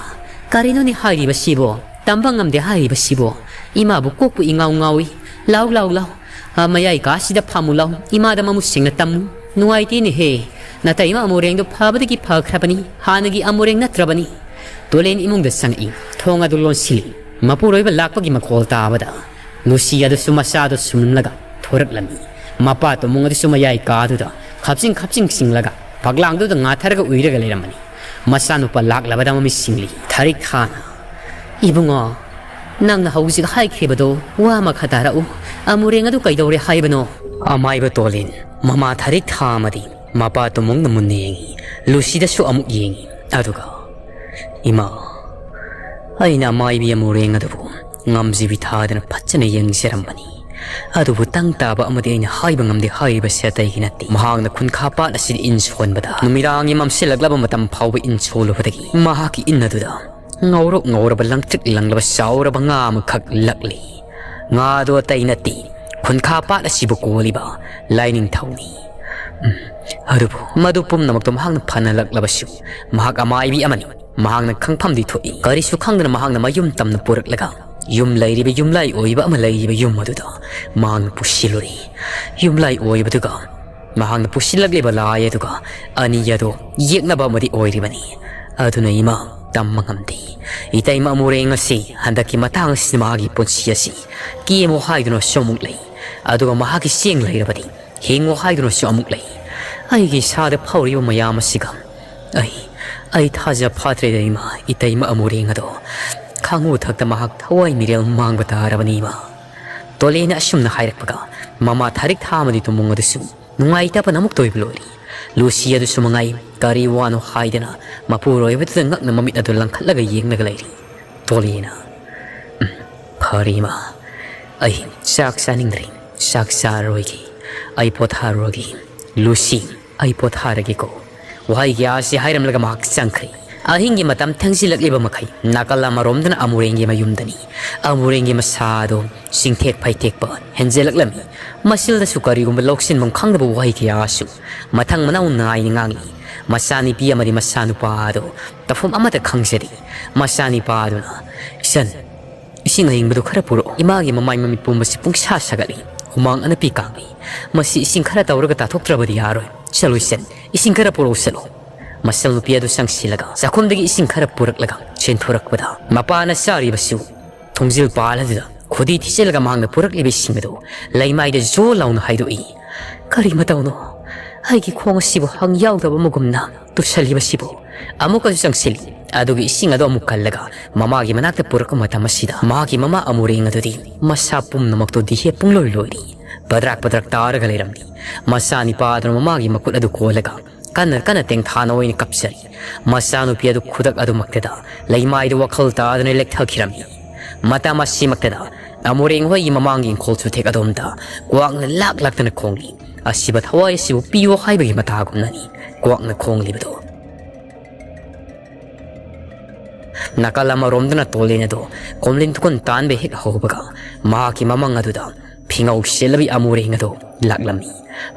"ꯀꯔꯤꯅꯣꯅꯦ ꯍꯥꯏꯔꯤꯕꯁꯤꯕꯣ? ꯇꯝꯕ ꯉꯝꯗꯦ ꯍꯥꯏꯔꯤꯕꯁꯤꯕꯣ? ꯏꯃꯥꯕꯨ ꯀꯣꯛꯄꯨ ꯏꯉꯥꯎ ꯉꯥꯎꯏ꯫ ꯂꯥꯎ, ꯂꯥꯎ, ꯂꯥꯎ꯫ ꯑ, ꯃꯌꯥꯏ ꯀꯥꯁꯤꯗ ꯐꯝꯃꯨ ꯂꯥꯎ꯫ ꯏꯃꯥꯗ ꯃꯃꯨꯠ ꯁꯦꯡꯅ ꯇꯝꯃꯨ꯫ ꯅꯨꯡꯉꯥꯏꯇꯦꯅꯦꯍꯦ꯫ ꯅꯇꯩꯃ ꯑꯃꯨꯔꯦꯡꯗꯣ ꯐꯕꯗꯒꯤ ꯐꯈ꯭ꯔꯕꯅꯤ꯫ ꯍꯥꯟꯅꯒꯤ ꯑꯃꯨꯔꯦꯡ ꯅꯠꯇ꯭ꯔꯕꯅꯤ꯫" ꯇꯣꯂꯦꯟ ꯏꯃꯨꯡꯗ ꯆꯪꯉꯛꯏ꯫ ꯊꯣꯡ ꯑꯗꯨ ꯂꯣꯟꯁꯤꯜꯂꯤ꯫ ꯃꯄꯨꯔꯣꯏꯕ ꯂꯥꯛꯄꯒꯤ ꯃꯈꯣꯜ ꯇꯥꯕꯗ ꯂꯨꯁꯤ ꯑꯗꯨꯁꯨ ꯃꯆꯥꯗꯨ ꯁꯨꯝꯂꯝꯂꯒ ꯊꯣꯔꯛꯂꯝꯃꯤ꯫ ꯃꯄꯥ ꯇꯨꯃꯨꯡ ꯑꯗꯨꯁꯨ ꯃꯌꯥꯏ ꯀꯥꯗꯨꯗ ꯈꯞꯆꯤꯡ ꯈꯞꯆꯤꯡ ꯆꯤꯡꯂꯒ ꯐꯛꯂꯥꯡꯗꯨꯗ ꯉꯥꯊꯔꯒ ꯎꯏꯔꯒ ꯂꯩꯔꯝꯕꯅꯤ꯫ ꯃꯆꯥꯅꯨꯄꯥ ꯂꯥꯛꯂꯕꯗ ꯃꯃꯤꯠ ꯁꯤꯡꯂꯤ꯫ ꯊꯥꯔꯤꯛ ꯊꯥꯅ, "ꯏꯕꯨꯡꯉꯣ, ꯅꯪꯅ ꯍꯧꯖꯤꯛ ꯍꯥꯏꯈ꯭ꯔꯤꯕꯗꯣ ꯋꯥ ꯃꯈꯥ ꯇꯥꯔꯛꯎ꯫ ꯑꯃꯨꯔꯦꯡ ꯑꯗꯨ ꯀꯩꯗꯧꯔꯦ ꯍꯥꯏꯕꯅꯣ?" ꯑꯃꯥꯏꯕ ꯇꯣꯂꯤꯟ ꯃꯃꯥ ꯊꯥꯔꯤꯛ ꯊꯥ ꯑꯃꯗꯤ ꯃꯄꯥ ꯇꯨꯃꯨꯡꯅ ꯃꯨꯟꯅ ꯌꯦꯡꯉꯤ꯫ ꯂꯨꯁꯤꯗꯁꯨ ꯑꯃꯨꯛ ꯌꯦꯡꯉꯤ꯫ ꯑꯗꯨꯒ, "ꯏꯃꯥ, ꯑꯩꯅ ꯑꯃꯥꯏꯕꯤ ꯑꯃꯨꯔꯦꯡ ꯑꯗꯨꯕꯨ ꯉꯝꯖꯕꯤ ꯊꯥꯗꯅ ꯐꯖꯅ ꯌꯦꯡꯖꯔꯝꯕꯅꯤ꯫ ꯑꯗꯨꯕꯨ ꯇꯪ ꯇꯥꯕ ꯑꯃꯗꯤ ꯑꯩꯅ ꯍꯥꯏꯕ ꯉꯝꯗꯦ ꯍꯥꯏꯔꯤꯕꯁꯤ ꯑꯇꯩꯒꯤ ꯅꯠꯇꯦ꯫ ꯃꯍꯥꯛꯅ ꯈꯨꯟꯈꯥ ꯄꯥꯠ ꯑꯁꯤꯗ ꯏꯟ ꯁꯣꯟꯕꯗ ꯅꯨꯃꯤꯗꯥꯡꯒꯤ ꯃꯝꯁꯤꯜꯂꯛꯂꯕ ꯃꯇꯝ ꯐꯥꯎꯕ ꯏꯟ ꯁꯣꯜꯂꯨꯕꯗꯒꯤ ꯃꯍꯥꯛꯀꯤ ꯏꯟ ꯑꯗꯨꯗ ꯉꯧꯔꯣꯛ ꯉꯧꯔꯕ ꯂꯪꯇ꯭ꯔꯤꯛ ꯂꯪꯂꯕ ꯆꯥꯎꯔꯕ ꯉꯥ ꯑꯃꯈꯛ ꯂꯛꯂꯤ꯫ ꯉꯥꯗꯣ ꯑꯇꯩ ꯅꯠꯇꯦ, ꯈꯨꯟꯈꯥ ꯄꯥꯠ ꯑꯁꯤꯕꯨ ꯀꯣꯜꯂꯤꯕ ꯂꯥꯏꯅꯤꯡꯊꯧꯅꯤ꯫ ꯎꯝ, ꯑꯗꯨꯕꯨ ꯃꯗꯨ ꯄꯨꯝꯅꯃꯛꯇꯣ ꯃꯍꯥꯛꯅ ꯐꯅ ꯂꯛꯂꯕꯁꯨ ꯃꯍꯥꯛ ꯑꯃꯥꯏꯕꯤ ꯑꯃꯅꯤ꯫ ꯃꯍꯥꯛꯅ ꯈꯪꯐꯝꯗꯤ ꯊꯣꯛꯏ꯫ ꯀꯔꯤꯁꯨ ꯈꯪꯗꯅ ꯃꯍꯥꯛꯅ ꯃꯌꯨꯝ ꯇꯝꯅ ꯄꯨꯔꯛꯂꯒ ꯌꯨꯝ ꯂꯩꯔꯤꯕ ꯌꯨꯝꯂꯥꯏ ꯑꯣꯏꯕ ꯑꯃ ꯂꯩꯔꯤꯕ ꯌꯨꯝ ꯑꯗꯨꯗ ꯃꯍꯥꯛꯅ ꯄꯨꯁꯤꯜꯂꯨꯔꯦ꯫ ꯌꯨꯝꯂꯥꯏ ꯑꯣꯏꯕꯗꯨꯒ ꯃꯍꯥꯛꯅ ꯄꯨꯁꯤꯜꯂꯛꯂꯤꯕ ꯂꯥꯏ ꯑꯗꯨꯒ ꯑꯅꯤ ꯑꯗꯨ ꯌꯦꯛꯅꯕ ꯑꯃꯗꯤ ꯑꯣꯏꯔꯤꯕꯅꯤ꯫ ꯑꯗꯨꯅ ꯏꯃꯥ, ꯇꯝꯕ ꯉꯝꯗꯦ꯫ ꯏꯇꯩꯃ ꯑꯃꯨꯔꯦꯡ ꯑꯁꯤ ꯍꯟꯗꯛꯀꯤ ꯃꯇꯥꯡ ꯑꯁꯤꯗ ꯃꯍꯥꯛꯀꯤ ꯄꯨꯟꯁꯤ ꯑꯁꯤ ꯀꯦꯝꯃꯨ ꯍꯥꯏꯗꯨꯅꯁꯨ ꯑꯃꯨꯛ ꯂꯩ, ꯑꯗꯨꯒ ꯃꯍꯥꯛꯀꯤ ꯆꯦꯡ ꯂꯩꯔꯕꯗꯤ ꯍꯤꯡꯉꯨ ꯍꯥꯏꯗꯨꯅꯁꯨ ꯑꯃꯨꯛ ꯂꯩ꯫ ꯑꯩꯒꯤ ꯏꯁꯥꯗ ꯐꯥꯎꯔꯤꯕ ꯃꯌꯥꯝ ꯑꯁꯤꯒ ꯑꯩ, ꯑꯩ ꯊꯥꯖ ꯐꯥꯗ꯭ꯔꯦꯗ ꯏꯃꯥ, ꯏꯇꯩꯃ ꯑꯃꯨꯔꯦꯡ ꯑꯗꯣ ꯈꯥꯡꯉꯨ ꯊꯛꯇ ꯃꯍꯥꯛ ꯊꯋꯥꯏ ꯃꯤꯔꯦꯜ ꯃꯥꯡꯕ ꯇꯥꯔꯕꯅꯤ ꯏꯃꯥ꯫ ꯇꯣꯂꯦꯅ ꯑꯁꯨꯝꯅ ꯍꯥꯏꯔꯛꯄꯒ ꯃꯃꯥ ꯊꯥꯔꯤꯛ ꯊꯥ ꯑꯃꯗꯤ ꯇꯨꯃꯨꯡ ꯑꯗꯨꯁꯨ ꯅꯨꯡꯉꯥꯏꯇꯕꯅ ꯑꯃꯨꯛ ꯇꯣꯏꯕ ꯂꯣꯏꯔꯤ꯫ ꯂꯨꯁꯤ ꯑꯗꯨꯁꯨ ꯃꯉꯥꯏ, ꯀꯔꯤ ꯋꯥꯅꯣ ꯍꯥꯏꯗꯅ ꯃꯄꯨꯔꯣꯏꯕꯗꯨꯗ ꯉꯛꯅ ꯃꯃꯤꯠ ꯑꯗꯨ ꯂꯪꯈꯠꯂꯒ ꯌꯦꯡꯂꯒ ꯂꯩꯔꯤ꯫ ꯇꯣꯂꯦꯅ, "ꯎꯝ, ꯐꯔꯦ ꯏꯃꯥ, ꯑꯩ ꯆꯥꯛ ꯆꯥꯅꯤꯡꯗ꯭ꯔꯦ, ꯆꯥꯛ ꯆꯥꯔꯔꯣꯏꯒꯦ, ꯑꯩ ꯄꯣꯊꯥꯔꯨꯔꯒꯦ꯫ ꯂꯨꯁꯤ, ꯑꯩ ꯄꯣꯊꯥꯔꯒꯦꯀꯣ꯫" ꯋꯥꯍꯩ ꯀꯌꯥ ꯑꯁꯤ ꯍꯥꯏꯔꯝꯂꯒ ꯃꯍꯥꯛ ꯆꯪꯈ꯭ꯔꯦ꯫ ꯑꯍꯤꯡꯒꯤ ꯃꯇꯝ ꯊꯦꯡꯖꯤꯜꯂꯛꯂꯤꯕ ꯃꯈꯩ ꯅꯥꯀꯜ ꯑꯃꯔꯣꯝꯗꯅ ꯑꯃꯨꯔꯦꯡꯒꯤ ꯃꯌꯨꯝꯗꯅꯤ꯫ ꯑꯃꯨꯔꯦꯡꯒꯤ ꯃꯁꯥ ꯑꯗꯨ ꯆꯤꯡꯊꯦꯛ ꯐꯩꯊꯦꯛꯄ ꯍꯦꯟꯖꯜꯂꯛꯂꯝꯃꯤ꯫ ꯃꯁꯤꯗꯁꯨ ꯀꯔꯤꯒꯨꯝꯕ ꯂꯧꯁꯤꯟꯐꯝ ꯈꯪꯗꯕ ꯋꯥꯍꯩ ꯀꯌꯥꯁꯨ ꯃꯊꯪ ꯃꯅꯥꯎ ꯅꯥꯏꯅ ꯉꯥꯡꯂꯤ꯫ ꯃꯆꯥꯅꯨꯄꯤ ꯑꯃꯗꯤ ꯃꯆꯥꯅꯨꯄꯥ ꯑꯗꯨ ꯇꯧꯐꯝ ꯑꯃꯠꯇ ꯈꯪꯖꯗꯦ꯫ ꯃꯆꯥꯅꯨꯄꯥ ꯑꯗꯨꯅ, "ꯏꯆꯟ, ꯏꯁꯤꯡ ꯑꯏꯪꯕꯗꯨ ꯈꯔ ꯄꯨꯔꯛꯑꯣ꯫ ꯏꯃꯥꯒꯤ ꯃꯃꯥꯏ ꯃꯃꯤꯠ ꯄꯨꯝꯕꯁꯤ ꯄꯨꯡꯁꯥ ꯁꯥꯒꯠꯂꯤ꯫ ꯍꯨꯃꯥꯡ ꯑꯅꯞꯄꯤ ꯀꯥꯡꯂꯤ꯫ ꯃꯁꯤ ꯏꯁꯤꯡ ꯈꯔ ꯇꯧꯔꯒ ꯇꯥꯊꯣꯛꯇ꯭ꯔꯕꯗꯤ ꯌꯥꯔꯣꯏ꯫ ꯆꯠꯂꯨ ꯏꯆꯟ, ꯏꯁꯤꯡ ꯈꯔ ꯄꯨꯔꯛꯎ ꯆꯠꯂꯨ꯫" ꯃꯆꯜ ꯅꯨꯄꯤ ꯑꯗꯨ ꯆꯪꯁꯤꯜꯂꯒ ꯆꯥꯛꯈꯨꯝꯗꯒꯤ ꯏꯁꯤꯡ ꯈꯔ ꯄꯨꯔꯛꯂꯒ ꯆꯦꯟꯊꯣꯔꯛꯄꯗ ꯃꯄꯥꯅ ꯆꯥꯔꯤꯕꯁꯨ ꯊꯣꯡꯖꯤꯜ ꯄꯥꯜ ꯑꯗꯨꯗ ꯈꯨꯗꯤ ꯊꯤꯖꯤꯜꯂꯒ ꯃꯍꯥꯛꯅ ꯄꯨꯔꯛꯂꯤꯕ ꯏꯁꯤꯡ ꯑꯗꯨ ꯂꯩꯃꯥꯏꯗ ꯖꯣ ꯂꯥꯎꯅ ꯍꯥꯏꯗꯣꯛꯏ꯫ "ꯀꯔꯤ ꯃꯇꯧꯅꯣ? ꯑꯩꯒꯤ ꯈꯣꯡ ꯑꯁꯤꯕꯨ ꯍꯪ ꯌꯥꯎꯗꯕ ꯑꯃꯒꯨꯝꯅ ꯇꯨꯁꯜꯂꯤꯕꯁꯤꯕꯨ?" ꯑꯃꯨꯛꯀꯁꯨ ꯆꯪꯁꯤꯜꯂꯤ꯫ ꯑꯗꯨꯒ ꯏꯁꯤꯡ ꯑꯗꯨ ꯑꯃꯨꯛ ꯀꯜꯂꯒ ꯃꯃꯥꯒꯤ ꯃꯅꯥꯛꯇ ꯄꯨꯔꯛꯄ ꯃꯇꯝ ꯑꯁꯤꯗ ꯃꯍꯥꯛꯀꯤ ꯃꯃꯥ ꯑꯃꯨꯔꯦꯡ ꯑꯗꯨꯗꯤ ꯃꯁꯥ ꯄꯨꯝꯅꯃꯛꯇꯨ ꯗꯤꯍꯦ ꯄꯨꯡꯂꯣꯏ ꯂꯣꯏꯔꯤ꯫ ꯄꯗ꯭ꯔꯥꯛ ꯄꯗ꯭ꯔꯥꯛ ꯇꯥꯔꯒ ꯂꯩꯔꯝꯂꯤ꯫ ꯃꯆꯥꯅꯤꯄꯥ ꯑꯗꯨꯅ ꯃꯃꯥꯒꯤ ꯃꯈꯨꯠ ꯑꯗꯨ ꯀꯣꯜꯂꯒ ꯀꯟꯅ ꯀꯟꯅ ꯇꯦꯡꯊꯥꯅ ꯑꯣꯏꯅ ꯀꯞꯆꯔꯤ꯫ ꯃꯆꯥꯅꯨꯄꯤ ꯑꯗꯨ ꯈꯨꯗꯛ ꯑꯗꯨꯃꯛꯇꯗ ꯂꯩꯃꯥꯏꯗ ꯋꯥꯈꯜ ꯇꯥꯗꯅ ꯂꯦꯛꯊꯈꯤꯔꯝꯃꯤ꯫ ꯃꯇꯝ ꯑꯁꯤꯃꯛꯇꯗ ꯑꯃꯨꯔꯦꯡ ꯍꯣꯏꯒꯤ ꯃꯃꯥꯡꯒꯤ ꯏꯪꯈꯣꯜ ꯆꯨꯊꯦꯛ ꯑꯗꯣꯝꯗ ꯀ꯭ꯋꯥꯛꯅ ꯂꯥꯛ ꯂꯥꯛꯇꯅ ꯈꯣꯡꯂꯤ꯫ ꯑꯁꯤꯕ ꯊꯋꯥꯏ ꯑꯁꯤꯕꯨ ꯄꯤꯌꯣ ꯍꯥꯏꯕꯒꯤ ꯃꯇꯥꯒꯨꯝꯅꯅꯤ ꯀ꯭ꯋꯥꯛꯅ ꯈꯣꯡꯂꯤꯕꯗꯣ꯫ ꯅꯥꯀꯜ ꯑꯃꯔꯣꯝꯗꯅ ꯇꯣꯂꯦꯟ ꯑꯗꯨ ꯀꯣꯝꯂꯤꯟ ꯊꯨꯀꯟ ꯇꯥꯟꯕ ꯍꯦꯛ ꯍꯧꯕꯒ ꯃꯍꯥꯛꯀꯤ ꯃꯃꯪ ꯑꯗꯨꯗ ꯐꯤꯉꯧ ꯁꯦꯠꯂꯕꯤ ꯑꯃꯨꯔꯦꯡ ꯑꯗꯨ ꯂꯥꯛꯂꯝꯃꯤ꯫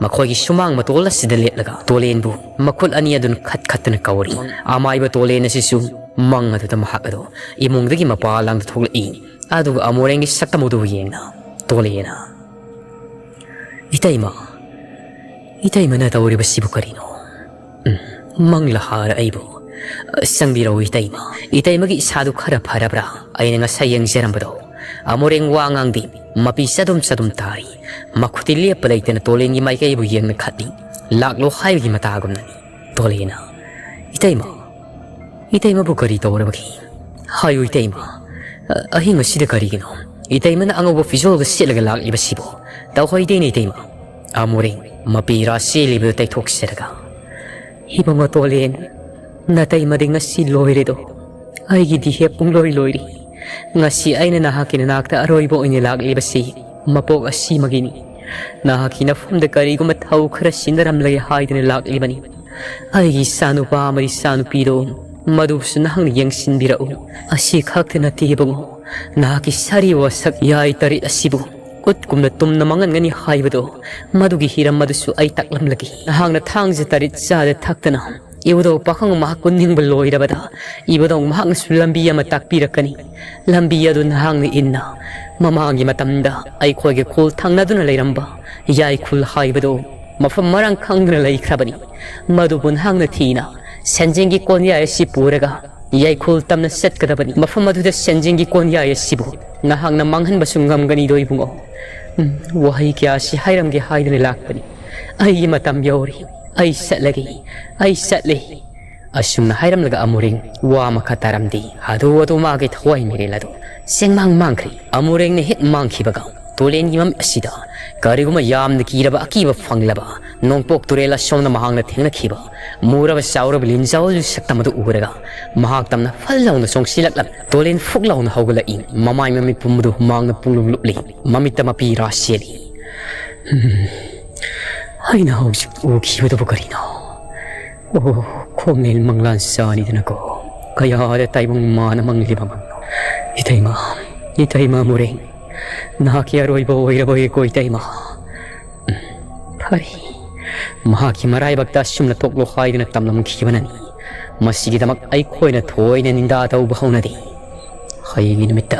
ꯃꯈꯣꯏꯒꯤ ꯁꯨꯃꯥꯡ ꯃꯇꯣꯜ ꯑꯁꯤꯗ ꯂꯦꯞꯂꯒ ꯇꯣꯂꯦꯟꯕꯨ ꯃꯈꯨꯠ ꯑꯅꯤ ꯑꯗꯨꯅ ꯈꯠ ꯈꯠꯇꯅ ꯀꯧꯔꯤ꯫ ꯑꯃꯥꯏꯕ ꯇꯣꯂꯦꯟ ꯑꯁꯤꯁꯨ ꯃꯪ ꯑꯗꯨꯗ ꯃꯍꯥꯛ ꯑꯗꯨ ꯏꯃꯨꯡꯗꯒꯤ ꯃꯄꯥ ꯂꯥꯡꯗ ꯊꯣꯛꯂꯛꯏ꯫ ꯑꯗꯨꯒ ꯑꯃꯨꯔꯦꯡꯒꯤ ꯁꯛꯇꯝ ꯑꯗꯨꯕꯨ ꯌꯦꯡꯅ ꯇꯣꯂꯦꯟꯅ, "ꯏꯇꯩꯃ, ꯏꯇꯩꯃꯅ ꯇꯧꯔꯤꯕꯁꯤꯕꯨ ꯀꯔꯤꯅꯣ? ꯎꯝ, ꯃꯪꯂ ꯍꯥꯔ ꯑꯩꯕꯨ? ꯆꯪꯕꯤꯔꯛꯎ ꯏꯇꯩꯃ꯫ ꯏꯇꯩꯃꯒꯤ ꯏꯁꯥꯗꯨ ꯈꯔ ꯐꯔꯕ꯭ꯔꯥ? ꯑꯩꯅ ꯉꯁꯥꯏ ꯌꯦꯡꯖꯔꯝꯕꯗꯣ꯫" ꯑꯃꯨꯔꯦꯡ ꯋꯥ ꯉꯥꯡꯗꯦ꯫ ꯃꯄꯤ ꯆꯗꯨꯝ ꯆꯗꯨꯝ ꯇꯥꯔꯤ꯫ ꯃꯈꯨꯠꯇꯤ ꯂꯦꯞꯄ ꯂꯩꯇꯅ ꯇꯣꯂꯦꯟꯒꯤ ꯃꯥꯏꯀꯩꯕꯨ ꯌꯦꯡꯅ ꯈꯠꯂꯤ꯫ ꯂꯥꯛꯂꯣ ꯍꯥꯏꯕꯒꯤ ꯃꯇꯥꯒꯨꯝꯅꯅꯤ꯫ ꯇꯣꯂꯦꯟꯅ, "ꯏꯇꯩꯃ, ꯏꯇꯩꯃꯕꯨ ꯀꯔꯤ ꯇꯧꯔꯕꯒꯦ? ꯍꯥꯏꯌꯨ ꯏꯇꯩꯃ, ꯑ-, ꯑꯍꯤꯡ ꯑꯁꯤꯗ ꯀꯔꯤꯒꯤꯅꯣ ꯏꯇꯩꯃꯅ ꯑꯉꯧꯕ ꯐꯤꯖꯣꯜꯒ ꯁꯦꯠꯂꯒ ꯂꯥꯛꯂꯤꯕꯁꯤꯕꯣ?" "ꯇꯧꯍꯩꯗꯦꯅꯦ ꯏꯇꯩꯃ꯫" ꯑꯃꯨꯔꯦꯡ ꯃꯄꯤ ꯔꯥ ꯆꯦꯜꯂꯤꯕꯗꯨ ꯇꯩꯊꯣꯛꯆꯔꯒ, ꯏꯕꯨꯡꯉꯣ ꯇꯣꯂꯦꯟ, ꯅꯇꯩꯃꯗꯤ ꯉꯁꯤ ꯂꯣꯏꯔꯦꯗꯣ꯫ ꯑꯩꯒꯤꯗꯤ ꯍꯦꯛ ꯄꯨꯡꯂꯣꯏ ꯂꯣꯏꯔꯤ꯫ ꯉꯁꯤ ꯑꯩꯅ ꯅꯍꯥꯛꯀꯤ ꯅꯅꯥꯛꯇ ꯑꯔꯣꯏꯕ ꯑꯣꯏꯅ ꯂꯥꯛꯂꯤꯕꯁꯤ ꯃꯄꯣꯛ ꯑꯁꯤꯃꯒꯤꯅꯤ꯫ ꯅꯍꯥꯛꯀꯤ ꯅꯐꯝꯗ ꯀꯔꯤꯒꯨꯝꯕ ꯊꯧ ꯈꯔ ꯁꯤꯟꯅꯔꯝꯂꯒꯦ ꯍꯥꯏꯗꯨꯅ ꯂꯥꯛꯂꯤꯕꯅꯤ꯫ ꯑꯩꯒꯤ ꯏꯆꯥꯅꯨꯄꯥ ꯑꯃꯗꯤ ꯏꯆꯥꯅꯨꯄꯤꯗꯣ, ꯃꯗꯨꯁꯨ ꯅꯍꯥꯛꯅ ꯌꯦꯡꯁꯤꯟꯕꯤꯔꯛꯎ꯫ ꯑꯁꯤ ꯈꯛꯇ ꯅꯠꯇꯦ ꯏꯕꯨꯡꯉꯣ, ꯅꯍꯥꯛꯀꯤ ꯁꯥꯔꯤ ꯋꯥꯁꯛ ꯌꯥꯏ ꯇꯔꯦꯠ ꯑꯁꯤꯕꯨ ꯀꯨꯠꯀꯨꯝꯅ ꯇꯨꯝꯅ ꯃꯥꯡꯍꯟꯒꯅꯤ ꯍꯥꯏꯕꯗꯣ, ꯃꯗꯨꯒꯤ ꯍꯤꯔꯝ ꯑꯗꯨꯁꯨ ꯑꯩ ꯇꯥꯛꯂꯝꯂꯒꯦ꯫ ꯅꯍꯥꯛꯅ ꯊꯥꯡꯖ ꯇꯔꯦꯠ ꯆꯥꯗ ꯊꯛꯇꯅ ꯏꯕꯨꯙꯧ ꯄꯥꯈꯪ ꯃꯍꯥꯛ ꯀꯨꯟꯅꯤꯡꯕ ꯂꯣꯏꯔꯕꯗ, ꯏꯕꯨꯙꯧ ꯃꯍꯥꯛꯅꯁꯨ ꯂꯝꯕꯤ ꯑꯃ ꯇꯥꯛꯄꯤꯔꯛꯀꯅꯤ꯫ ꯂꯝꯕꯤ ꯑꯗꯨ ꯅꯍꯥꯛꯅ ꯏꯟꯅ, ꯃꯃꯥꯡꯒꯤ ꯃꯇꯝꯗ ꯑꯩꯈꯣꯏꯒꯤ ꯈꯨꯜ ꯊꯪꯅꯗꯨꯅ ꯂꯩꯔꯝꯕ ꯌꯥꯏꯈꯨꯜ ꯍꯥꯏꯕꯗꯨ ꯃꯐꯝ ꯃꯔꯥꯡ ꯈꯪꯗꯅ ꯂꯩꯈ꯭ꯔꯕꯅꯤ꯫ ꯃꯗꯨꯕꯨ ꯅꯍꯥꯛꯅ ꯊꯤꯅ ꯁꯦꯟꯖꯦꯡꯒꯤ ꯀꯣꯟꯌꯥꯏ ꯑꯁꯤ ꯄꯨꯔꯒ ꯌꯥꯏꯈꯨꯜ ꯇꯝꯅ ꯆꯠꯀꯗꯕꯅꯤ꯫ ꯃꯐꯝ ꯑꯗꯨꯗ ꯁꯦꯟꯖꯦꯡꯒꯤ ꯀꯣꯟꯌꯥꯏ ꯑꯁꯤꯕꯨ ꯅꯍꯥꯛꯅ ꯃꯥꯡꯍꯟꯕꯁꯨ ꯉꯝꯒꯅꯤꯗꯣ ꯏꯕꯨꯡꯉꯣ꯫ ꯎꯝ, ꯋꯥꯍꯩ ꯀꯌꯥꯁꯤ ꯍꯥꯏꯔꯝꯒꯦ ꯍꯥꯏꯗꯨꯅ ꯂꯥꯛꯄꯅꯤ꯫ ꯑꯩꯒꯤ ꯃꯇꯝ ꯌꯧꯔꯦ꯫ ꯑꯩ ꯆꯠꯂꯒꯦ꯫ ꯑꯩ ꯆꯠꯂꯦ꯫ ꯑꯁꯨꯝꯅ ꯍꯥꯏꯔꯝꯂꯒ ꯑꯃꯨꯔꯦꯡ ꯋꯥ ꯃꯈꯥ ꯇꯥꯔꯝꯗꯦ꯫ ꯑꯗꯨ ꯑꯗꯨ ꯃꯥꯒꯤ ꯊꯋꯥꯏ ꯃꯤꯔꯦꯜ ꯑꯗꯨ ꯆꯦꯡꯃꯥꯡ ꯃꯥꯡꯈ꯭ꯔꯦ꯫ ꯑꯃꯨꯔꯦꯡꯅ ꯍꯦꯛ ꯃꯥꯡꯈꯤꯕꯒ ꯇꯨꯔꯦꯟꯒꯤ ꯃꯃꯤꯠ ꯑꯁꯤꯗ ꯀꯔꯤꯒꯨꯝꯕ ꯌꯥꯝꯅ ꯀꯤꯔꯕ ꯑꯀꯤꯕ ꯐꯪꯂꯕ ꯅꯣꯡꯄꯣꯛ ꯇꯨꯔꯦꯜ ꯑꯁꯣꯝꯅ ꯃꯍꯥꯛꯅ ꯊꯦꯡꯅꯈꯤꯕ ꯃꯨꯔꯕ ꯆꯥꯎꯔꯕ ꯂꯤꯟꯖꯥꯎꯒꯤ ꯁꯛꯇꯝ ꯑꯗꯨ ꯎꯔꯒ ꯃꯍꯥꯛ ꯇꯝꯅ ꯐꯜ ꯂꯥꯎꯅ ꯆꯣꯡꯁꯤꯜꯂꯛꯂꯝꯃꯤ꯫ ꯇꯨꯔꯦꯟ ꯐꯨꯛ ꯂꯥꯎꯅ ꯍꯧꯒꯠꯂꯛꯏ꯫ ꯃꯃꯥꯏ ꯃꯃꯤꯠ ꯄꯨꯝꯕꯗꯨ ꯍꯨꯃꯥꯡꯅ ꯄꯨꯡꯂꯨꯞ ꯂꯨꯞꯂꯤ꯫ ꯃꯃꯤꯠꯇ ꯃꯄꯤ ꯔꯥ ꯆꯦꯜꯂꯤ꯫ ꯎꯝ, ꯑꯩꯅ ꯍꯧꯖꯤꯛ ꯎꯈꯤꯕꯗꯨꯕꯨ ꯀꯔꯤꯅꯣ? ꯑꯣ, ꯈꯣꯡꯅꯦꯜ ꯃꯪꯂꯥꯟ ꯆꯥꯅꯤꯗꯅꯀꯣ꯫ ꯀꯌꯥꯗ ꯇꯥꯏꯕꯪ ꯃꯥꯅ ꯃꯪꯂꯤꯕ ꯃꯪꯅꯣ? ꯏꯇꯩꯃ, ꯏꯇꯩꯃ ꯃꯨꯔꯦꯡ, ꯅꯍꯥꯛꯀꯤ ꯑꯔꯣꯏꯕ ꯑꯣꯏꯔꯕꯣꯏꯀꯣ ꯏꯇꯩꯃ꯫ ꯎꯝ, ꯐꯔꯦ꯫ ꯃꯍꯥꯛꯀꯤ ꯃꯔꯥꯏꯕꯛꯇ ꯑꯁꯨꯝꯅ ꯊꯣꯛꯂꯣ ꯍꯥꯏꯗꯨꯅ ꯇꯝꯂꯝꯈꯤꯕꯅꯅꯤ꯫ ꯃꯁꯤꯒꯤꯗꯃꯛ ꯑꯩꯈꯣꯏꯅ ꯊꯣꯏꯅ ꯅꯤꯟꯗꯥ ꯇꯧꯕ ꯍꯧꯅꯗꯦ꯫ ꯍꯌꯦꯡꯒꯤ ꯅꯨꯃꯤꯠꯇ,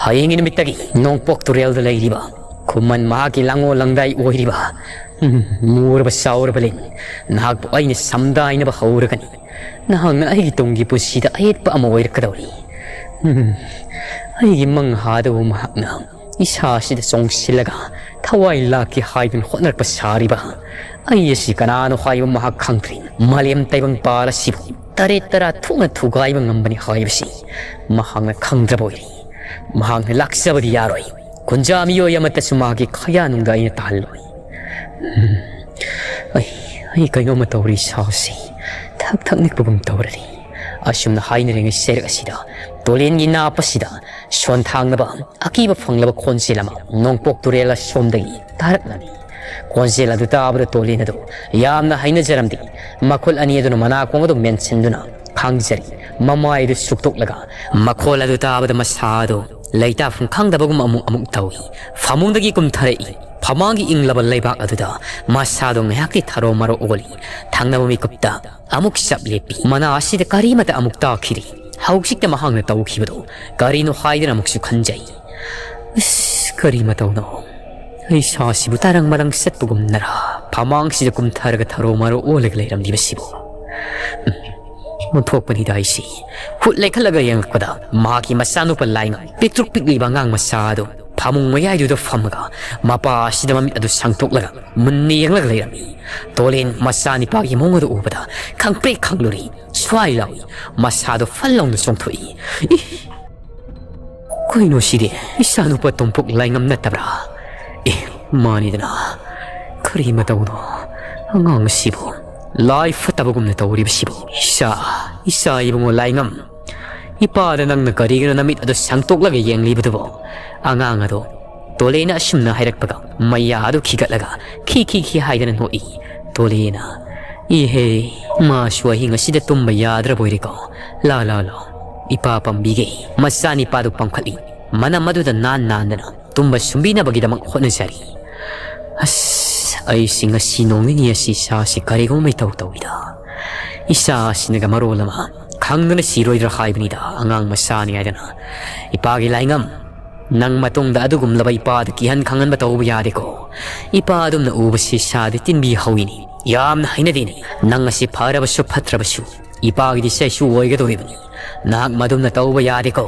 ꯍꯌꯦꯡꯒꯤ ꯅꯨꯃꯤꯠꯇꯒꯤ ꯅꯣꯡꯄꯣꯛ ꯇꯨꯔꯦꯜꯗ ꯂꯩꯔꯤꯕ ꯈꯨꯃꯟ ꯃꯍꯥꯛꯀꯤ ꯂꯥꯡꯉꯣ ꯂꯪꯗꯥꯏ ꯑꯣꯏꯔꯤꯕ, ꯎꯝ, ꯃꯨꯔꯕ ꯆꯥꯎꯔꯕ ꯂꯤꯟ, ꯅꯍꯥꯛꯄꯨ ꯑꯩꯅ ꯁꯝꯗꯥꯏꯅꯕ ꯍꯧꯔꯒꯅꯤ꯫ ꯅꯍꯥꯛꯅ ꯑꯩꯒꯤ ꯇꯨꯡꯒꯤ ꯄꯨꯟꯁꯤꯗ ꯑꯌꯦꯠꯄ ꯑꯃ ꯑꯣꯏꯔꯛꯀꯗꯧꯔꯤ꯫ ꯎꯝ, ꯑꯩꯒꯤ ꯃꯪ ꯍꯥꯗꯕꯨ ꯃꯍꯥꯛꯅ ꯏꯁꯥꯁꯤꯗ ꯆꯣꯡꯁꯤꯜꯂꯒ ꯊꯋꯥꯏ ꯂꯥꯛꯀꯦ ꯍꯥꯏꯗꯨꯅ ꯍꯣꯠꯅꯔꯛꯄ ꯁꯥꯔꯤꯕ ꯑꯩ ꯑꯁꯤ ꯀꯅꯥꯅꯣ ꯍꯥꯏꯕ ꯃꯍꯥꯛ ꯈꯪꯗ꯭ꯔꯤ꯫ ꯃꯥꯂꯦꯝ ꯇꯥꯏꯕꯪ ꯄꯥꯜ ꯑꯁꯤꯕꯨ ꯇꯔꯦꯠ ꯇꯔꯥ ꯊꯣꯛꯅ ꯊꯨꯒꯥꯏꯕ ꯉꯝꯕꯅꯤ ꯍꯥꯏꯕꯁꯤ ꯃꯍꯥꯛꯅ ꯈꯪꯗ꯭ꯔꯕ ꯑꯣꯏꯔꯦ꯫ ꯃꯍꯥꯛꯅ ꯂꯥꯛꯆꯕꯗꯤ ꯌꯥꯔꯣꯏ꯫ ꯀꯨꯟꯖꯥ ꯃꯤꯑꯣꯏ ꯑꯃꯠꯇꯁꯨ ꯃꯥꯒꯤ ꯈꯌꯥꯅꯨꯡꯗ ꯑꯩꯅ ꯇꯥꯍꯜꯂꯣꯏ꯫ ꯎꯝ, ꯑꯩ, ꯑꯩ ꯀꯩꯅꯣꯝꯃ ꯇꯧꯔꯤ ꯏꯁꯥꯁꯤ꯫ ꯊꯛ ꯊꯛ ꯅꯤꯛꯄꯒꯨꯝ ꯇꯧꯔꯔꯤ꯫ ꯑꯁꯨꯝꯅ ꯍꯥꯏꯅꯔꯤꯉꯩ ꯁꯦꯔꯛ ꯑꯁꯤꯗ ꯇꯣꯂꯦꯟꯒꯤ ꯅꯥꯞ ꯑꯁꯤꯗ ꯁꯣꯟꯊꯥꯡꯅꯕ ꯑꯀꯤꯕ ꯐꯪꯂꯕ ꯈꯣꯟꯖꯦꯜ ꯑꯃ ꯅꯣꯡꯄꯣꯛ ꯇꯨꯔꯦꯜ ꯑꯁꯣꯝꯗꯒꯤ ꯇꯥꯔꯛꯂꯝꯃꯤ꯫ ꯈꯣꯟꯖꯦꯜ ꯑꯗꯨ ꯇꯥꯕꯗ ꯇꯣꯂꯦꯟ ꯑꯗꯨ ꯌꯥꯝꯅ ꯍꯩꯅꯖꯔꯝꯗꯦ꯫ ꯃꯈꯨꯠ ꯑꯅꯤ ꯑꯗꯨꯅ ꯃꯅꯥꯀꯣꯡ ꯑꯗꯨ ꯃꯦꯟꯁꯤꯟꯗꯨꯅ ꯈꯥꯡꯖꯔꯤ꯫ ꯃꯃꯥꯏ ꯑꯗꯨ ꯁꯨꯛꯇꯣꯛꯂꯒ ꯃꯈꯣꯜ ꯑꯗꯨ ꯇꯥꯕꯗ ꯃꯁꯥ ꯑꯗꯨ ꯂꯩꯇꯥꯐꯝ ꯈꯪꯗꯕꯒꯨꯝ ꯑꯃꯨꯛ ꯑꯃꯨꯛ ꯇꯧꯏ꯫ ꯐꯃꯨꯡꯗꯒꯤ ꯀꯨꯝꯊꯔꯛꯏ꯫ ꯐꯃꯥꯡꯒꯤ ꯏꯪꯂꯕ ꯂꯩꯕꯥꯛ ꯑꯗꯨꯗ ꯃꯁꯥꯗꯣ ꯉꯥꯏꯍꯥꯛꯇꯤ ꯊꯔꯣ ꯃꯔꯣ ꯑꯣꯜꯂꯤ꯫ ꯊꯪꯅꯕ ꯃꯤꯀꯨꯞꯇ ꯑꯃꯨꯛ ꯆꯞ ꯂꯦꯞꯄꯤ꯫ ꯃꯅꯥ ꯑꯁꯤꯗ ꯀꯔꯤꯃꯇ ꯑꯃꯨꯛ ꯇꯥꯈꯤꯗꯦ꯫ ꯍꯧꯖꯤꯛꯇ ꯃꯍꯥꯛꯅ ꯇꯧꯈꯤꯕꯗꯣ ꯀꯔꯤꯅꯣ ꯍꯥꯏꯗꯅ ꯑꯃꯨꯛꯁꯨ ꯈꯟꯖꯩ꯫ ꯏꯁ, ꯀꯔꯤ ꯃꯇꯧꯅꯣ? ꯑꯩ ꯏꯁꯥꯁꯤꯕꯨ ꯇꯔꯪ ꯃꯔꯪ ꯆꯠꯄꯒꯨꯝꯅꯔꯥ ꯐꯃꯥꯡꯁꯤꯗ ꯀꯨꯝꯊꯔꯒ ꯊꯔꯣ ꯃꯔꯣ ꯑꯣꯜꯂꯒ ꯂꯩꯔꯝꯂꯤꯕꯁꯤꯕꯨ? ꯎꯝ, ꯑꯣꯟꯊꯣꯛꯄꯅꯤꯗ ꯑꯩꯁꯤ꯫ ꯍꯨꯠ ꯂꯩꯈꯠꯂꯒ ꯌꯦꯡꯂꯛꯄꯗ ꯃꯍꯥꯛꯀꯤ ꯃꯆꯥꯅꯨꯄꯥ ꯂꯥꯏꯉꯝ ꯄꯤꯛꯇ꯭ꯔꯨꯛ ꯄꯤꯛꯂꯤꯕ ꯑꯉꯥꯡ ꯃꯆꯥ ꯑꯗꯨ ꯐꯃꯨꯡ ꯃꯌꯥꯏꯗꯨꯗ ꯐꯝꯃꯒ ꯃꯄꯥ ꯑꯁꯤꯗ ꯃꯃꯤꯠ ꯑꯗꯨ ꯁꯥꯡꯇꯣꯛꯂꯒ ꯃꯨꯟꯅ ꯌꯦꯡꯂꯒ ꯂꯩꯔꯝꯃꯤ꯫ ꯇꯣꯂꯦꯟ ꯃꯆꯥꯅꯤꯄꯥꯒꯤ ꯃꯑꯣꯡ ꯑꯗꯨ ꯎꯕꯗ ꯈꯪꯄ꯭ꯔꯦꯛ ꯈꯪꯂꯨꯔꯤ꯫ ꯁ꯭ꯋꯥꯏ ꯂꯥꯎꯏ꯫ ꯃꯁꯥꯗꯣ ꯐꯜ ꯂꯥꯎꯅ ꯆꯣꯡꯊꯣꯛꯏ꯫ ꯏ! ꯀꯩꯅꯣ ꯁꯤꯗꯤ? ꯏꯆꯥꯅꯨꯄꯥ ꯇꯣꯝꯄꯣꯛ ꯂꯥꯏꯉꯝ ꯅꯠꯇꯕ꯭ꯔꯥ? ꯑꯦ, ꯃꯥꯅꯤꯗꯅ꯫ ꯀꯔꯤ ꯃꯇꯧꯅꯣ? ꯑꯉꯥꯡ ꯑꯁꯤꯕꯨ ꯂꯥꯏ ꯐꯠꯇꯕꯒꯨꯝꯅ ꯇꯧꯔꯤꯕꯁꯤꯕꯨ? ꯏꯆꯥ, ꯏꯆꯥ ꯏꯕꯨꯡꯉꯣ ꯂꯥꯏꯉꯝ꯫ ꯏꯄꯥꯗ ꯅꯪꯅ ꯀꯔꯤꯒꯤꯅꯣ ꯅꯃꯤꯠ ꯑꯗꯨ ꯁꯥꯡꯇꯣꯛꯂꯒ ꯌꯦꯡꯂꯤꯕꯗꯨꯕꯣ? ꯑꯉꯥꯡ ꯑꯗꯣ ꯇꯣꯂꯦꯅ ꯑꯁꯨꯝꯅ ꯍꯥꯏꯔꯛꯄꯒ ꯃꯌꯥ ꯑꯗꯨ ꯈꯤꯒꯠꯂꯒ ꯈꯤ ꯈꯤ ꯈꯤ ꯍꯥꯏꯗꯅ ꯅꯣꯛꯏ꯫ ꯇꯣꯂꯦꯅ, "ꯏꯍꯦ, ꯃꯥꯁꯨ ꯑꯍꯤꯡ ꯑꯁꯤꯗ ꯇꯨꯝꯕ ꯌꯥꯗ꯭ꯔꯕꯣꯏꯔꯦꯀꯣ꯫ ꯂꯥ, ꯂꯥ, ꯂꯥ, ꯏꯄꯥ ꯄꯥꯝꯕꯤꯒꯦ꯫" ꯃꯆꯥꯅꯤꯄꯥꯗꯨ ꯄꯥꯡꯈꯠꯂꯤ꯫ ꯃꯅꯝ ꯑꯗꯨꯗ ꯅꯥꯟ ꯅꯥꯟꯗꯅ ꯇꯨꯝꯕ ꯁꯨꯝꯕꯤꯅꯕꯒꯤꯗꯃꯛ ꯍꯣꯠꯅꯖꯔꯤ꯫ ꯑꯁ, ꯑꯩꯁꯤ ꯉꯁꯤ ꯅꯣꯡ ꯅꯤꯅꯤ ꯑꯁꯤ ꯏꯁꯥꯁꯤ ꯀꯔꯤꯒꯨꯝꯕ ꯃꯩꯇꯧ ꯇꯧꯏꯗ꯫ ꯏꯆꯥꯁꯤꯅꯒ ꯃꯔꯣꯜ ꯑꯃ ꯈꯪꯗꯅ ꯁꯤꯔꯣꯏꯗ꯭ꯔꯥ ꯍꯥꯏꯕꯅꯤꯗ, ꯑꯉꯥꯡ ꯃꯆꯥꯅꯤ ꯍꯥꯏꯗꯅ꯫ ꯏꯄꯥꯒꯤ ꯂꯥꯏꯉꯝ, ꯅꯪ ꯃꯇꯨꯡꯗ ꯑꯗꯨꯒꯨꯝꯂꯕ ꯏꯄꯥꯗ ꯀꯤꯍꯟ ꯈꯪꯍꯟꯕ ꯇꯧꯕ ꯌꯥꯗꯦꯀꯣ꯫ ꯏꯄꯥ ꯑꯗꯨꯝꯅ ꯎꯕꯁꯤ ꯏꯁꯥꯗꯤ ꯇꯤꯟꯕꯤ ꯍꯧꯏꯅꯤ꯫ ꯌꯥꯝꯅ ꯍꯩꯅꯗꯦꯅꯤ꯫ ꯅꯪ ꯑꯁꯤ ꯐꯔꯕꯁꯨ ꯐꯠꯇ꯭ꯔꯕꯁꯨ ꯏꯄꯥꯒꯤꯗꯤ ꯆꯩꯁꯨ ꯑꯣꯏꯒꯗꯧꯔꯤꯕꯅꯤ꯫ ꯅꯍꯥꯛ ꯃꯗꯨꯝꯅ ꯇꯧꯕ ꯌꯥꯗꯦꯀꯣ꯫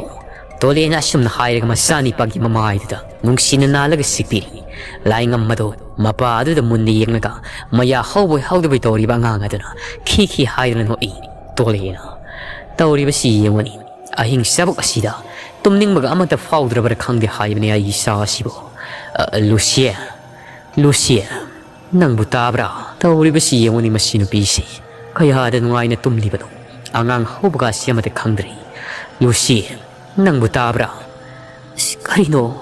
ꯇꯣꯂꯦꯅ ꯑꯁꯨꯝꯅ ꯍꯥꯏꯔꯒ ꯃꯆꯥꯅꯤꯄꯥꯒꯤ ꯃꯃꯥꯏꯗꯨꯗ ꯅꯨꯡꯁꯤꯅ ꯅꯥꯜꯂꯒ ꯁꯤꯛꯄꯤꯔꯤ꯫ ꯂꯥꯏꯉꯝ ꯑꯗꯣ ꯃꯄꯥ ꯑꯗꯨꯗ ꯃꯨꯟꯅ ꯌꯦꯡꯂꯒ ꯃꯌꯥ ꯍꯧꯕꯣꯏ ꯍꯧꯗꯕꯣꯏ ꯇꯧꯔꯤꯕ ꯑꯉꯥꯡ ꯑꯗꯨꯅ ꯈꯤ ꯈꯤ ꯍꯥꯏꯗꯨꯅ ꯅꯣꯛꯏ꯫ ꯇꯣꯂꯦꯅ, "ꯇꯧꯔꯤꯕꯁꯤ ꯌꯦꯡꯉꯨꯅꯤ꯫ ꯑꯍꯤꯡ ꯆꯥꯕꯛ ꯑꯁꯤꯗ ꯇꯨꯝꯅꯤꯡꯕꯒ ꯑꯃꯠꯇ ꯐꯥꯎꯗ꯭ꯔꯕꯔꯥ ꯈꯪꯗꯦ ꯍꯥꯏꯕꯅꯤ ꯑꯩꯒꯤ ꯏꯆꯥ ꯑꯁꯤꯕꯨ꯫ ꯑ, ꯂꯨꯁꯤꯌꯦ, ꯂꯨꯁꯤꯌꯦ, "ꯅꯪꯕꯨ ꯇꯥꯕ꯭ꯔꯥ? ꯇꯧꯔꯤꯕꯁꯤ ꯌꯦꯡꯉꯨꯅꯤ, ꯃꯁꯤ ꯅꯨꯄꯤꯁꯤ ꯀꯌꯥꯗ ꯅꯨꯡꯉꯥꯏꯅ ꯇꯨꯝꯂꯤꯕꯅꯣ꯫ ꯑꯉꯥꯡ ꯍꯧꯕꯒꯁꯤ ꯑꯃꯗꯤ ꯈꯪꯗ꯭ꯔꯤ꯫ ꯂꯨꯁꯤ, ꯅꯪꯕꯨ ꯇꯥꯕ꯭ꯔꯥ?" "ꯑꯁ, ꯀꯔꯤꯅꯣ?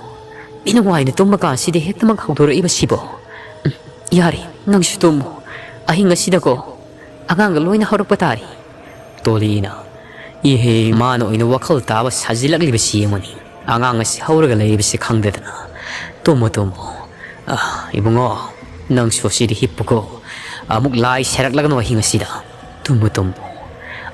ꯃꯤ ꯅꯨꯡꯉꯥꯏꯅ ꯇꯨꯝꯕ ꯀꯥꯟꯁꯤꯗ ꯍꯦꯛꯇꯃꯛ ꯍꯧꯗꯣꯔꯛꯏꯕꯁꯤꯕꯣ? ꯎꯝ, ꯌꯥꯔꯦ, ꯅꯪꯁꯨ ꯇꯨꯝꯃꯨ꯫ ꯑꯍꯤꯡ ꯑꯁꯤꯗꯀꯣ ꯑꯉꯥꯡꯒ ꯂꯣꯏꯅ ꯍꯧꯔꯛꯄ ꯇꯥꯔꯦ꯫" ꯇꯣꯂꯤꯅ, ꯏꯍꯦ, ꯃꯥꯅ ꯑꯣꯏꯅ ꯋꯥꯈꯜ ꯇꯥꯕ ꯁꯥꯖꯤꯜꯂꯛꯂꯤꯕꯁꯤ ꯌꯦꯡꯉꯨꯅꯤ꯫ ꯑꯉꯥꯡ ꯑꯁꯤ ꯍꯧꯔꯒ ꯂꯩꯔꯤꯕꯁꯤ ꯈꯪꯗꯗꯅ꯫ "ꯇꯨꯝꯃꯣ, ꯇꯨꯝꯃꯣ꯫ ꯑ, ꯏꯕꯨꯡꯉꯣ, ꯅꯪꯁꯨ ꯑꯁꯤꯗ ꯍꯤꯞꯄꯨꯀꯣ꯫ ꯑꯃꯨꯛ ꯂꯥꯏ ꯁꯥꯔꯛꯂꯒꯅꯨ ꯑꯍꯤꯡ ꯑꯁꯤꯗ꯫ Tamu, Tamu."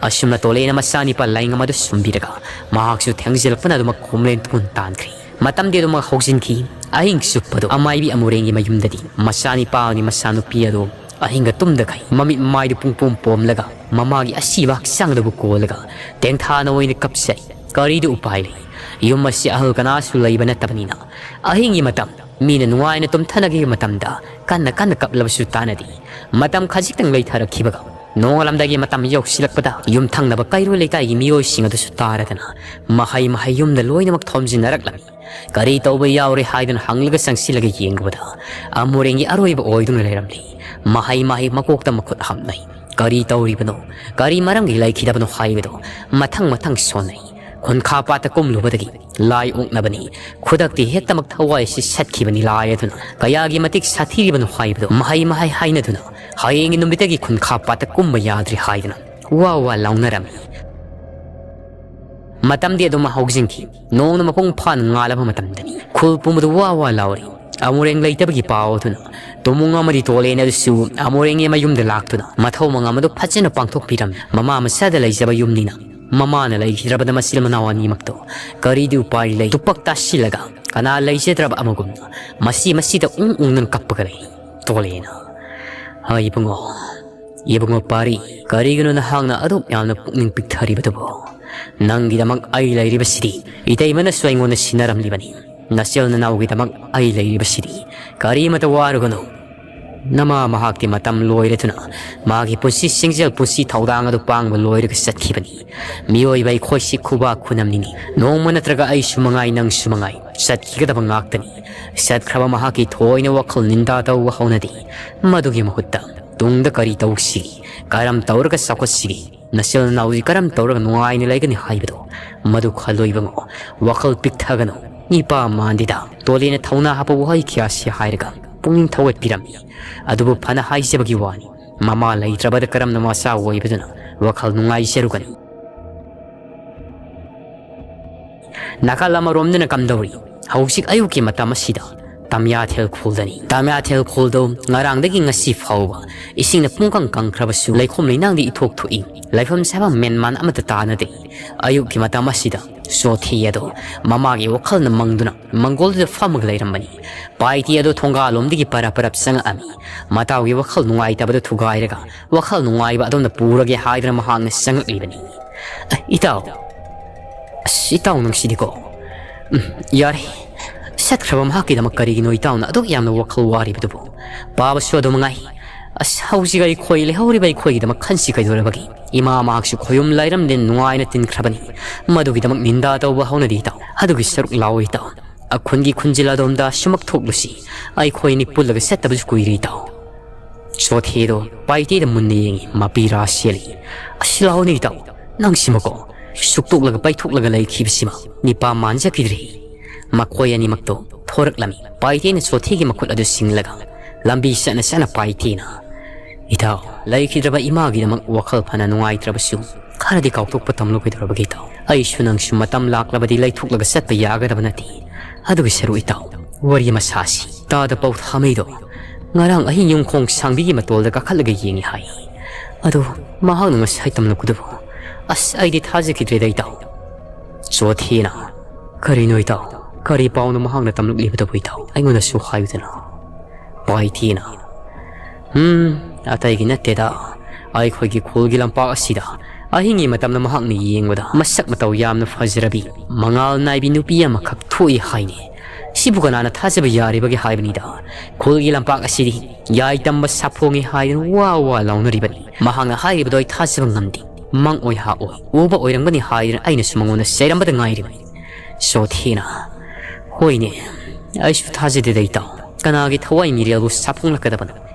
ꯑꯁꯨꯝꯅ ꯇꯣꯂꯦꯅ ꯃꯆꯥꯅꯤꯄꯥ ꯂꯥꯏꯉꯝ ꯑꯗꯨ ꯁꯨꯝꯕꯤꯔꯒ ꯃꯍꯥꯛꯁꯨ ꯊꯦꯡꯖꯤꯜꯂꯛꯄꯅ ꯑꯗꯨꯃꯛ ꯈꯣꯝꯂꯦꯟ ꯇꯨꯝ ꯇꯥꯟꯈ꯭ꯔꯦ꯫ ꯃꯇꯝꯗꯤ ꯑꯗꯨꯃꯛ ꯍꯧꯖꯤꯟꯈꯤ꯫ ꯑꯍꯤꯡ ꯆꯨꯞꯄꯗꯨ ꯑꯃꯥꯏꯕꯤ ꯑꯃꯨꯔꯦꯡꯒꯤ ꯃꯌꯨꯝꯗꯗꯤ ꯃꯆꯥꯅꯤꯄꯥ ꯑꯃꯗꯤ ꯃꯆꯥꯅꯨꯄꯤ ꯑꯗꯨ ꯑꯍꯤꯡꯒ ꯇꯨꯝꯗꯈꯩ ꯃꯃꯤꯠ ꯃꯃꯥꯏꯗꯨ ꯄꯨꯡꯄꯣꯝ ꯄꯣꯝꯂꯒ ꯃꯃꯥꯒꯤ ꯑꯁꯤꯕ ꯍꯛꯆꯥꯡꯗꯕꯨ ꯀꯣꯜꯂꯒ ꯇꯦꯡꯊꯥꯅ ꯑꯣꯏꯅ ꯀꯞꯆꯩ꯫ ꯀꯔꯤꯗꯤ ꯎꯄꯥꯏ ꯂꯩ? ꯌꯨꯝ ꯑꯁꯤ ꯑꯍꯜ ꯀꯅꯥꯁꯨ ꯂꯩꯕ ꯅꯠꯇꯕꯅꯤꯅ꯫ ꯑꯍꯤꯡꯒꯤ ꯃꯇꯝ, ꯃꯤꯅ ꯅꯨꯡꯉꯥꯏꯅ ꯇꯨꯝꯊꯅꯈꯤꯕ ꯃꯇꯝꯗ ꯀꯟꯅ ꯀꯟꯅ ꯀꯞꯂꯕꯁꯨ ꯇꯥꯅꯗꯦ꯫ ꯃꯇꯝ ꯈꯖꯤꯛꯇꯪ ꯂꯩꯊꯔꯛꯈꯤꯕꯒ ꯅꯣꯡꯉꯥꯜꯂꯝꯗꯥꯏꯒꯤ ꯃꯇꯝ ꯌꯧꯁꯤꯜꯂꯛꯄꯗ ꯌꯨꯝꯊꯪꯅꯕ ꯀꯩꯔꯣꯏ ꯂꯩꯀꯥꯏꯒꯤ ꯃꯤꯑꯣꯏꯁꯤꯡ ꯑꯗꯨꯁꯨ ꯇꯥꯔꯗꯅ ꯃꯍꯩ ꯃꯍꯩ ꯌꯨꯝꯗ ꯂꯣꯏꯅꯃꯛ ꯊꯣꯝꯖꯤꯟꯅꯔꯛꯂꯝꯃꯤ꯫ ꯀꯔꯤ ꯇꯧꯕ ꯌꯥꯎꯔꯦ ꯍꯥꯏꯗꯨꯅ ꯍꯪꯂꯒ ꯆꯪꯁꯤꯜꯂꯒ ꯌꯦꯡꯂꯨꯕꯗ ꯑꯃꯨꯔꯦꯡꯒꯤ ꯑꯔꯣꯏꯕ ꯑꯣꯏꯗꯨꯅ ꯂꯩꯔꯝꯂꯤ꯫ ꯃꯍꯩ ꯃꯍꯩ ꯃꯀꯣꯛꯇ ꯃꯈꯨꯠ ꯍꯥꯞꯅꯩ꯫ ꯀꯔꯤ ꯇꯧꯔꯤꯕꯅꯣ? ꯀꯔꯤ ꯃꯔꯝꯒꯤ ꯂꯩꯈꯤꯗꯕꯅꯣ ꯍꯥꯏꯕꯗꯨ ꯃꯊꯪ ꯃꯊꯪ ꯁꯣꯟꯅꯩ꯫ ꯈꯨꯟꯈꯥ ꯄꯥꯠꯇ ꯀꯨꯝꯂꯨꯕꯗꯒꯤ ꯂꯥꯏ ꯑꯣꯛꯅꯕꯅꯤ꯫ ꯈꯨꯗꯛꯇꯤ ꯍꯦꯛꯇꯃꯛ ꯊꯋꯥꯏ ꯑꯁꯤ ꯁꯠꯈꯤꯕꯅꯤ ꯂꯥꯏ ꯑꯗꯨꯅ꯫ ꯀꯌꯥꯒꯤ ꯃꯇꯤꯛ ꯁꯥꯊꯤꯔꯤꯕꯅꯣ ꯍꯥꯏꯕꯗꯨ ꯃꯍꯩ ꯃꯍꯩ ꯍꯥꯏꯅꯗꯨꯅ ꯍꯌꯦꯡꯒꯤ ꯅꯨꯃꯤꯠꯇꯒꯤ ꯈꯨꯟꯈꯥ ꯄꯥꯠꯇ ꯀꯨꯝꯕ ꯌꯥꯗ꯭ꯔꯦ ꯍꯥꯏꯗꯨꯅ ꯋꯥ ꯋꯥ ꯂꯥꯎꯅꯔꯝꯃꯤ꯫ ꯃꯇꯝꯗꯤ ꯑꯗꯨꯝ ꯍꯧꯖꯤꯟꯈꯤ꯫ ꯅꯣꯡꯅ ꯃꯄꯨꯡ ꯐꯥꯅ ꯉꯥꯜꯂꯕ ꯃꯇꯝꯗꯅꯤ꯫ ꯈꯨꯜ ꯄꯨꯝꯕꯗ ꯋꯥ ꯋꯥ ꯂꯥꯎꯔꯤ꯫ ꯑꯃꯨꯔꯦꯡ ꯂꯩꯇꯕꯒꯤ ꯄꯥꯎ ꯑꯗꯨꯅ ꯇꯣꯃꯨꯡ ꯑꯃꯗꯤ ꯇꯣꯂꯦꯟ ꯑꯗꯨꯁꯨ ꯑꯃꯨꯔꯦꯡꯒꯤ ꯃꯌꯨꯝꯗ ꯂꯥꯛꯇꯨꯅ ꯃꯊꯧ ꯃꯉꯝ ꯑꯗꯨ ꯐꯖꯅ ꯄꯥꯡꯊꯣꯛꯄꯤꯔꯝꯃꯤ꯫ ꯃꯃꯥ ꯃꯆꯥꯗ ꯂꯩꯖꯕ ꯌꯨꯝꯅꯤꯅ ꯃꯃꯥꯅ ꯂꯩꯈꯤꯗ꯭ꯔꯕꯗ ꯃꯆꯤꯜ ꯃꯅꯥꯎ ꯑꯅꯤꯃꯛꯇꯣ ꯀꯔꯤꯗꯤ ꯎꯄꯥꯏ ꯂꯩ? ꯇꯨꯄꯛ ꯇꯥꯁꯤꯜꯂꯒ ꯀꯅꯥ ꯂꯩꯖꯗ꯭ꯔꯕ ꯑꯃꯒꯨꯝꯅ ꯃꯁꯤ ꯃꯁꯤꯗ ꯎꯪ ꯎꯪꯗꯨꯅ ꯀꯞꯄꯒ ꯂꯩ꯫ ꯇꯣꯂꯦꯅ, "ꯍꯥꯏ ꯏꯕꯨꯡꯉꯣ, ꯏꯕꯨꯡꯉꯣ ꯄꯥꯔꯤ, ꯀꯔꯤꯒꯤꯅꯣ ꯅꯍꯥꯛꯅ ꯑꯗꯨꯛ ꯌꯥꯝꯅ ꯄꯨꯛꯅꯤꯡ ꯄꯤꯛꯊꯔꯤꯕꯗꯨꯕꯣ? ꯅꯪꯒꯤꯗꯃꯛ ꯑꯩ ꯂꯩꯔꯤꯕꯁꯤꯗꯤ ꯏꯇꯩꯃꯅꯁꯨ ꯑꯩꯉꯣꯟꯗ ꯁꯤꯟꯅꯔꯝꯂꯤꯕꯅꯤ꯫ ꯅꯆꯤꯜ ꯅꯅꯥꯎꯒꯤꯗꯃꯛ ꯑꯩ ꯂꯩꯔꯤꯕꯁꯤꯗꯤ ꯀꯔꯤꯃꯇ ꯋꯥꯔꯨꯒꯅꯨ꯫" ꯅꯃꯥ ꯃꯍꯥꯛꯇꯤ ꯃꯇꯝ ꯂꯣꯏꯔꯗꯨꯅ ꯃꯥꯒꯤ ꯄꯨꯟꯁꯤ ꯁꯤꯡꯖꯦꯜ, ꯄꯨꯟꯁꯤ ꯊꯧꯗꯥꯡ ꯑꯗꯨ ꯄꯥꯡꯕ ꯂꯣꯏꯔꯒ ꯆꯠꯈꯤꯕꯅꯤ꯫ ꯃꯤꯑꯣꯏꯕ ꯑꯩꯈꯣꯏꯁꯤ ꯈꯨꯕꯥꯛ ꯈꯨꯅꯝꯅꯤꯅꯤ꯫ ꯅꯣꯡꯃ ꯅꯠꯇ꯭ꯔꯒ ꯑꯩꯁꯨ ꯃꯉꯥꯏ, ꯅꯪꯁꯨ ꯃꯉꯥꯏ, ꯆꯠꯈꯤꯒꯗꯕ ꯉꯥꯛꯇꯅꯤ꯫ ꯆꯠꯈ꯭ꯔꯕ ꯃꯍꯥꯛꯀꯤ ꯊꯣꯏꯅ ꯋꯥꯈꯜ ꯅꯤꯟꯗꯥ ꯇꯧꯕ ꯍꯧꯅꯗꯦ꯫ ꯃꯗꯨꯒꯤ ꯃꯍꯨꯠꯇ ꯇꯨꯡꯗ ꯀꯔꯤ ꯇꯧꯁꯤꯒꯦ, ꯀꯔꯝ ꯇꯧꯔꯒ ꯆꯥꯎꯈꯠꯁꯤꯒꯦ, ꯅꯆꯤꯜ ꯅꯅꯥꯎꯁꯤ ꯀꯔꯝ ꯇꯧꯔꯒ ꯅꯨꯡꯉꯥꯏꯅ ꯂꯩꯒꯅꯤ ꯍꯥꯏꯕꯗꯣ, ꯃꯗꯨ ꯈꯜꯂꯣ ꯏꯕꯨꯡꯉꯣ꯫ ꯋꯥꯈꯜ ꯄꯤꯛꯊꯒꯅꯨ꯫ ꯅꯤꯄꯥ ꯃꯥꯟꯗꯦꯗ꯫ ꯇꯣꯂꯦꯅ ꯊꯧꯅꯥ ꯍꯥꯞꯄ ꯋꯥꯍꯩ ꯀꯌꯥꯁꯤ ꯍꯥꯏꯔꯒ ꯄꯨꯛꯅꯤꯡ ꯊꯧꯒꯠꯄꯤꯔꯝꯃꯤ꯫ ꯑꯗꯨꯕꯨ ꯐꯅ ꯍꯥꯏꯖꯕꯒꯤ ꯋꯥꯅꯤ, ꯃꯃꯥ ꯂꯩꯇ꯭ꯔꯕꯗ ꯀꯔꯝꯅ ꯃꯆꯥ ꯑꯣꯏꯕꯗꯨꯅ ꯋꯥꯈꯜ ꯅꯨꯡꯉꯥꯏꯖꯔꯨꯒꯅꯤ? ꯅꯥꯀꯜ ꯑꯃꯔꯣꯝꯗꯅ ꯀꯝꯗꯧꯔꯤ? ꯍꯧꯖꯤꯛ ꯑꯌꯨꯛꯀꯤ ꯃꯇꯝ ꯑꯁꯤꯗ ꯇꯝꯌꯥꯊꯦꯜ ꯈꯨꯜꯗꯅꯤ꯫ ꯇꯝꯌꯥꯊꯦꯜ ꯈꯨꯜꯗꯣ ꯉꯔꯥꯡꯗꯒꯤ ꯉꯁꯤ ꯐꯥꯎꯕ ꯏꯁꯤꯡꯅ ꯄꯨꯡꯀꯪ ꯀꯪꯈ꯭ꯔꯕꯁꯨ, ꯂꯩꯈꯣꯝ ꯂꯩꯅꯥꯡꯗꯤ ꯏꯊꯣꯛ ꯊꯣꯛꯏ꯫ ꯂꯩꯐꯝ ꯁꯥꯐꯝ ꯃꯦꯟꯃꯥꯟ ꯑꯃꯠꯇ ꯇꯥꯅꯗꯦ꯫ ꯑꯌꯨꯛꯀꯤ ꯃꯇꯝ ꯑꯁꯤꯗ ꯆꯣꯊꯤ ꯑꯗꯣ ꯃꯃꯥꯒꯤ ꯋꯥꯈꯜꯅ ꯃꯪꯗꯨꯅ ꯃꯪꯒꯣꯜꯗꯨꯗ ꯐꯝꯃꯒ ꯂꯩꯔꯝꯕꯅꯤ꯫ ꯄꯥꯏꯇꯤ ꯑꯗꯣ ꯊꯣꯡꯒꯥꯜꯂꯣꯝꯗꯒꯤ ꯄꯔꯞ ꯄꯔꯞ ꯆꯪꯉꯛꯑꯝꯃꯤ꯫ ꯃꯇꯥꯎꯒꯤ ꯋꯥꯈꯜ ꯅꯨꯡꯉꯥꯏꯇꯕꯗꯨ ꯊꯨꯒꯥꯏꯔꯒ ꯋꯥꯈꯜ ꯅꯨꯡꯉꯥꯏꯕ ꯑꯗꯣꯝꯗ ꯄꯨꯔꯒꯦ ꯍꯥꯏꯗꯨꯅ ꯃꯍꯥꯛꯅ ꯆꯪꯉꯛꯂꯤꯕꯅꯤ꯫ "ꯑ, ꯏꯇꯥꯎ꯫ ꯑꯁ, ꯏꯇꯥꯎ ꯅꯪꯁꯤꯗꯤꯀꯣ꯫ ꯎꯝ, ꯌꯥꯔꯦ꯫ ꯆꯠꯈ꯭ꯔꯕ ꯃꯍꯥꯛꯀꯤꯗꯃꯛ ꯀꯔꯤꯒꯤꯅꯣ ꯏꯇꯥꯎꯅ ꯑꯗꯨꯛ ꯌꯥꯝꯅ ꯋꯥꯈꯜ ꯋꯥꯔꯤꯕꯗꯨꯕꯨ? ꯄꯥꯕꯁꯨ ꯑꯗꯨ ꯃꯉꯥꯏ꯫ ꯑꯁ, ꯍꯧꯖꯤꯛ ꯑꯩꯈꯣꯏ ꯂꯩꯍꯧꯔꯤꯕ ꯑꯩꯈꯣꯏꯒꯤꯗꯃꯛ ꯈꯟꯁꯤ ꯀꯩꯗꯧꯔꯕꯒꯦ? ꯏꯃꯥ ꯃꯍꯥꯛꯁꯨ ꯈꯣꯌꯨꯝ ꯂꯥꯏꯔꯝꯗꯦ, ꯅꯨꯡꯉꯥꯏꯅ ꯇꯤꯟꯈ꯭ꯔꯕꯅꯤ꯫ ꯃꯗꯨꯒꯤꯗꯃꯛ ꯅꯤꯟꯗꯥ ꯇꯧꯕ ꯍꯧꯅꯗꯦ ꯏꯇꯥꯎ꯫ ꯑꯗꯨꯒꯤ ꯁꯔꯨꯛ ꯂꯥꯛꯑꯣ ꯏꯇꯥꯎ꯫ ꯑꯈꯨꯟꯒꯤ ꯈꯨꯟꯖꯤꯜ ꯑꯗꯣꯝꯗ ꯁꯨꯃꯛ ꯊꯣꯛꯂꯨꯁꯤ꯫ ꯑꯩꯈꯣꯏ ꯑꯅꯤ ꯄꯨꯜꯂꯒ ꯆꯠꯇꯕꯁꯨ ꯀꯨꯏꯔꯦ ꯏꯇꯥꯎ꯫" ꯆꯣꯊꯦꯗꯣ ꯄꯥꯏꯇꯦꯗ ꯃꯨꯟꯅ ꯌꯦꯡꯉꯤ, ꯃꯄꯤ ꯔꯥ ꯁꯦꯜꯂꯤ꯫ "ꯑꯁ, ꯂꯥꯛꯑꯣꯅꯦ ꯏꯇꯥꯎ, ꯅꯪꯁꯤꯃꯀꯣ ꯁꯨꯛꯇꯣꯛꯂꯒ ꯄꯩꯊꯣꯛꯂꯒ ꯂꯩꯈꯤꯕꯁꯤꯃ ꯅꯤꯄꯥ ꯃꯥꯟꯖꯈꯤꯗ꯭ꯔꯦ꯫" ꯃꯈꯣꯏ ꯑꯅꯤꯃꯛꯇꯣ ꯊꯣꯔꯛꯂꯝꯃꯤ꯫ ꯄꯥꯏꯇꯦꯅ ꯆꯣꯊꯦꯒꯤ ꯃꯈꯨꯠ ꯑꯗꯨ ꯁꯤꯡꯂꯒ ꯂꯝꯕꯤ ꯆꯠꯅ ꯆꯠꯅ ꯄꯥꯏꯇꯦꯅ, "ꯏꯇꯥꯎ, ꯂꯩꯈꯤꯗ꯭ꯔꯕ ꯏꯃꯥꯒꯤꯗꯃꯛ ꯋꯥꯈꯜ ꯐꯅ ꯅꯨꯡꯉꯥꯏꯇ꯭ꯔꯕꯁꯨ ꯈꯔꯗꯤ ꯀꯥꯎꯊꯣꯛꯄ ꯇꯝꯂꯨ ꯀꯩꯗꯧꯔꯕꯒꯦ ꯏꯇꯥꯎ? ꯑꯩꯁꯨ ꯅꯪꯁꯨ ꯃꯇꯝ ꯂꯥꯛꯂꯕꯗꯤ ꯂꯩꯊꯣꯛꯂꯒ ꯆꯠꯄ ꯌꯥꯒꯗꯕ ꯅꯠꯇꯦ꯫ ꯑꯗꯨꯒꯤ ꯁꯔꯨꯛ ꯏꯇꯥꯎ, ꯋꯥꯔꯤ ꯑꯃ ꯁꯥꯁꯤ꯫ ꯇꯥꯗ ꯄꯥꯎꯊꯥꯃꯩꯗꯣ ꯉꯔꯥꯡ ꯑꯍꯤꯡ ꯌꯨꯝꯈꯣꯡ ꯁꯥꯡꯕꯤꯒꯤ ꯃꯇꯣꯜꯗ ꯀꯥꯈꯠꯂꯒ ꯌꯦꯡꯉꯤ ꯍꯥꯏ꯫ ꯑꯗꯣ ꯃꯍꯥꯛꯅ ꯉꯁꯥꯏ ꯇꯝꯂꯛꯄꯗꯨꯕꯨ, ꯑꯁ, ꯑꯩꯗꯤ ꯊꯥꯖꯈꯤꯗ꯭ꯔꯦꯗ ꯏꯇꯥꯎ꯫" ꯆꯣꯊꯦꯅ, "ꯀꯔꯤꯅꯣ ꯏꯇꯥꯎ? ꯀꯔꯤ ꯄꯥꯎꯅꯣ ꯃꯍꯥꯛꯅ ꯇꯝꯂꯛꯂꯤꯕꯗꯨꯕꯨ ꯏꯇꯥꯎ? ꯑꯩꯉꯣꯟꯗꯁꯨ ꯍꯥꯏꯌꯨꯗꯅ꯫" ꯄꯥꯏꯊꯦꯅ, "ꯎꯝ, ꯑꯇꯩꯒꯤ ꯅꯠꯇꯦꯗ꯫ ꯑꯩꯈꯣꯏꯒꯤ ꯈꯨꯜꯒꯤ ꯂꯝꯄꯥꯛ ꯑꯁꯤꯗ ꯑꯍꯤꯡꯒꯤ ꯃꯇꯝꯗ ꯃꯍꯥꯛꯅ ꯌꯦꯡꯕꯗ ꯃꯁꯛ ꯃꯇꯧ ꯌꯥꯝꯅ ꯐꯖꯔꯕꯤ, ꯃꯉꯥꯜ ꯅꯥꯏꯕꯤ ꯅꯨꯄꯤ ꯑꯃꯈꯛ ꯊꯣꯛꯏ ꯍꯥꯏꯅꯦ꯫ "ꯁꯤꯕꯨ ꯀꯅꯥꯅ ꯊꯥꯖꯕ ꯌꯥꯔꯤꯕꯒꯦ ꯍꯥꯏꯕꯅꯤꯗ? ꯈꯨꯜꯒꯤ ꯂꯝꯄꯥꯛ ꯑꯁꯤꯗꯤ ꯌꯥꯏ ꯇꯝꯕ ꯁꯥꯐꯣꯡꯉꯤ ꯍꯥꯏꯗꯨꯅ ꯋꯥ ꯋꯥ ꯂꯥꯎꯅꯔꯤꯕꯅꯤ꯫ ꯃꯍꯥꯛꯅ ꯍꯥꯏꯔꯤꯕꯗꯣ ꯑꯩ ꯊꯥꯖꯕ ꯉꯝꯗꯦ꯫ ꯃꯪ ꯑꯣꯏ ꯍꯥ ꯑꯣꯏ, ꯎꯕ ꯑꯣꯏꯔꯝꯒꯅꯤ ꯍꯥꯏꯗꯨꯅ ꯑꯩꯅꯁꯨ ꯃꯉꯣꯟꯗ ꯆꯩꯔꯝꯕꯗ ꯉꯥꯏꯔꯤꯕꯅꯤ"꯫ ꯁꯣꯊꯤꯅ, "ꯍꯣꯏꯅꯦ, ꯑꯩꯁꯨ ꯊꯥꯖꯗꯦꯗ ꯏꯇꯥꯎ꯫ ꯀꯅꯥꯒꯤ ꯊꯋꯥꯏ ꯃꯤꯔꯦꯜꯕꯨ ꯁꯥꯐꯣꯡꯂꯛꯀꯗꯕꯅꯣ?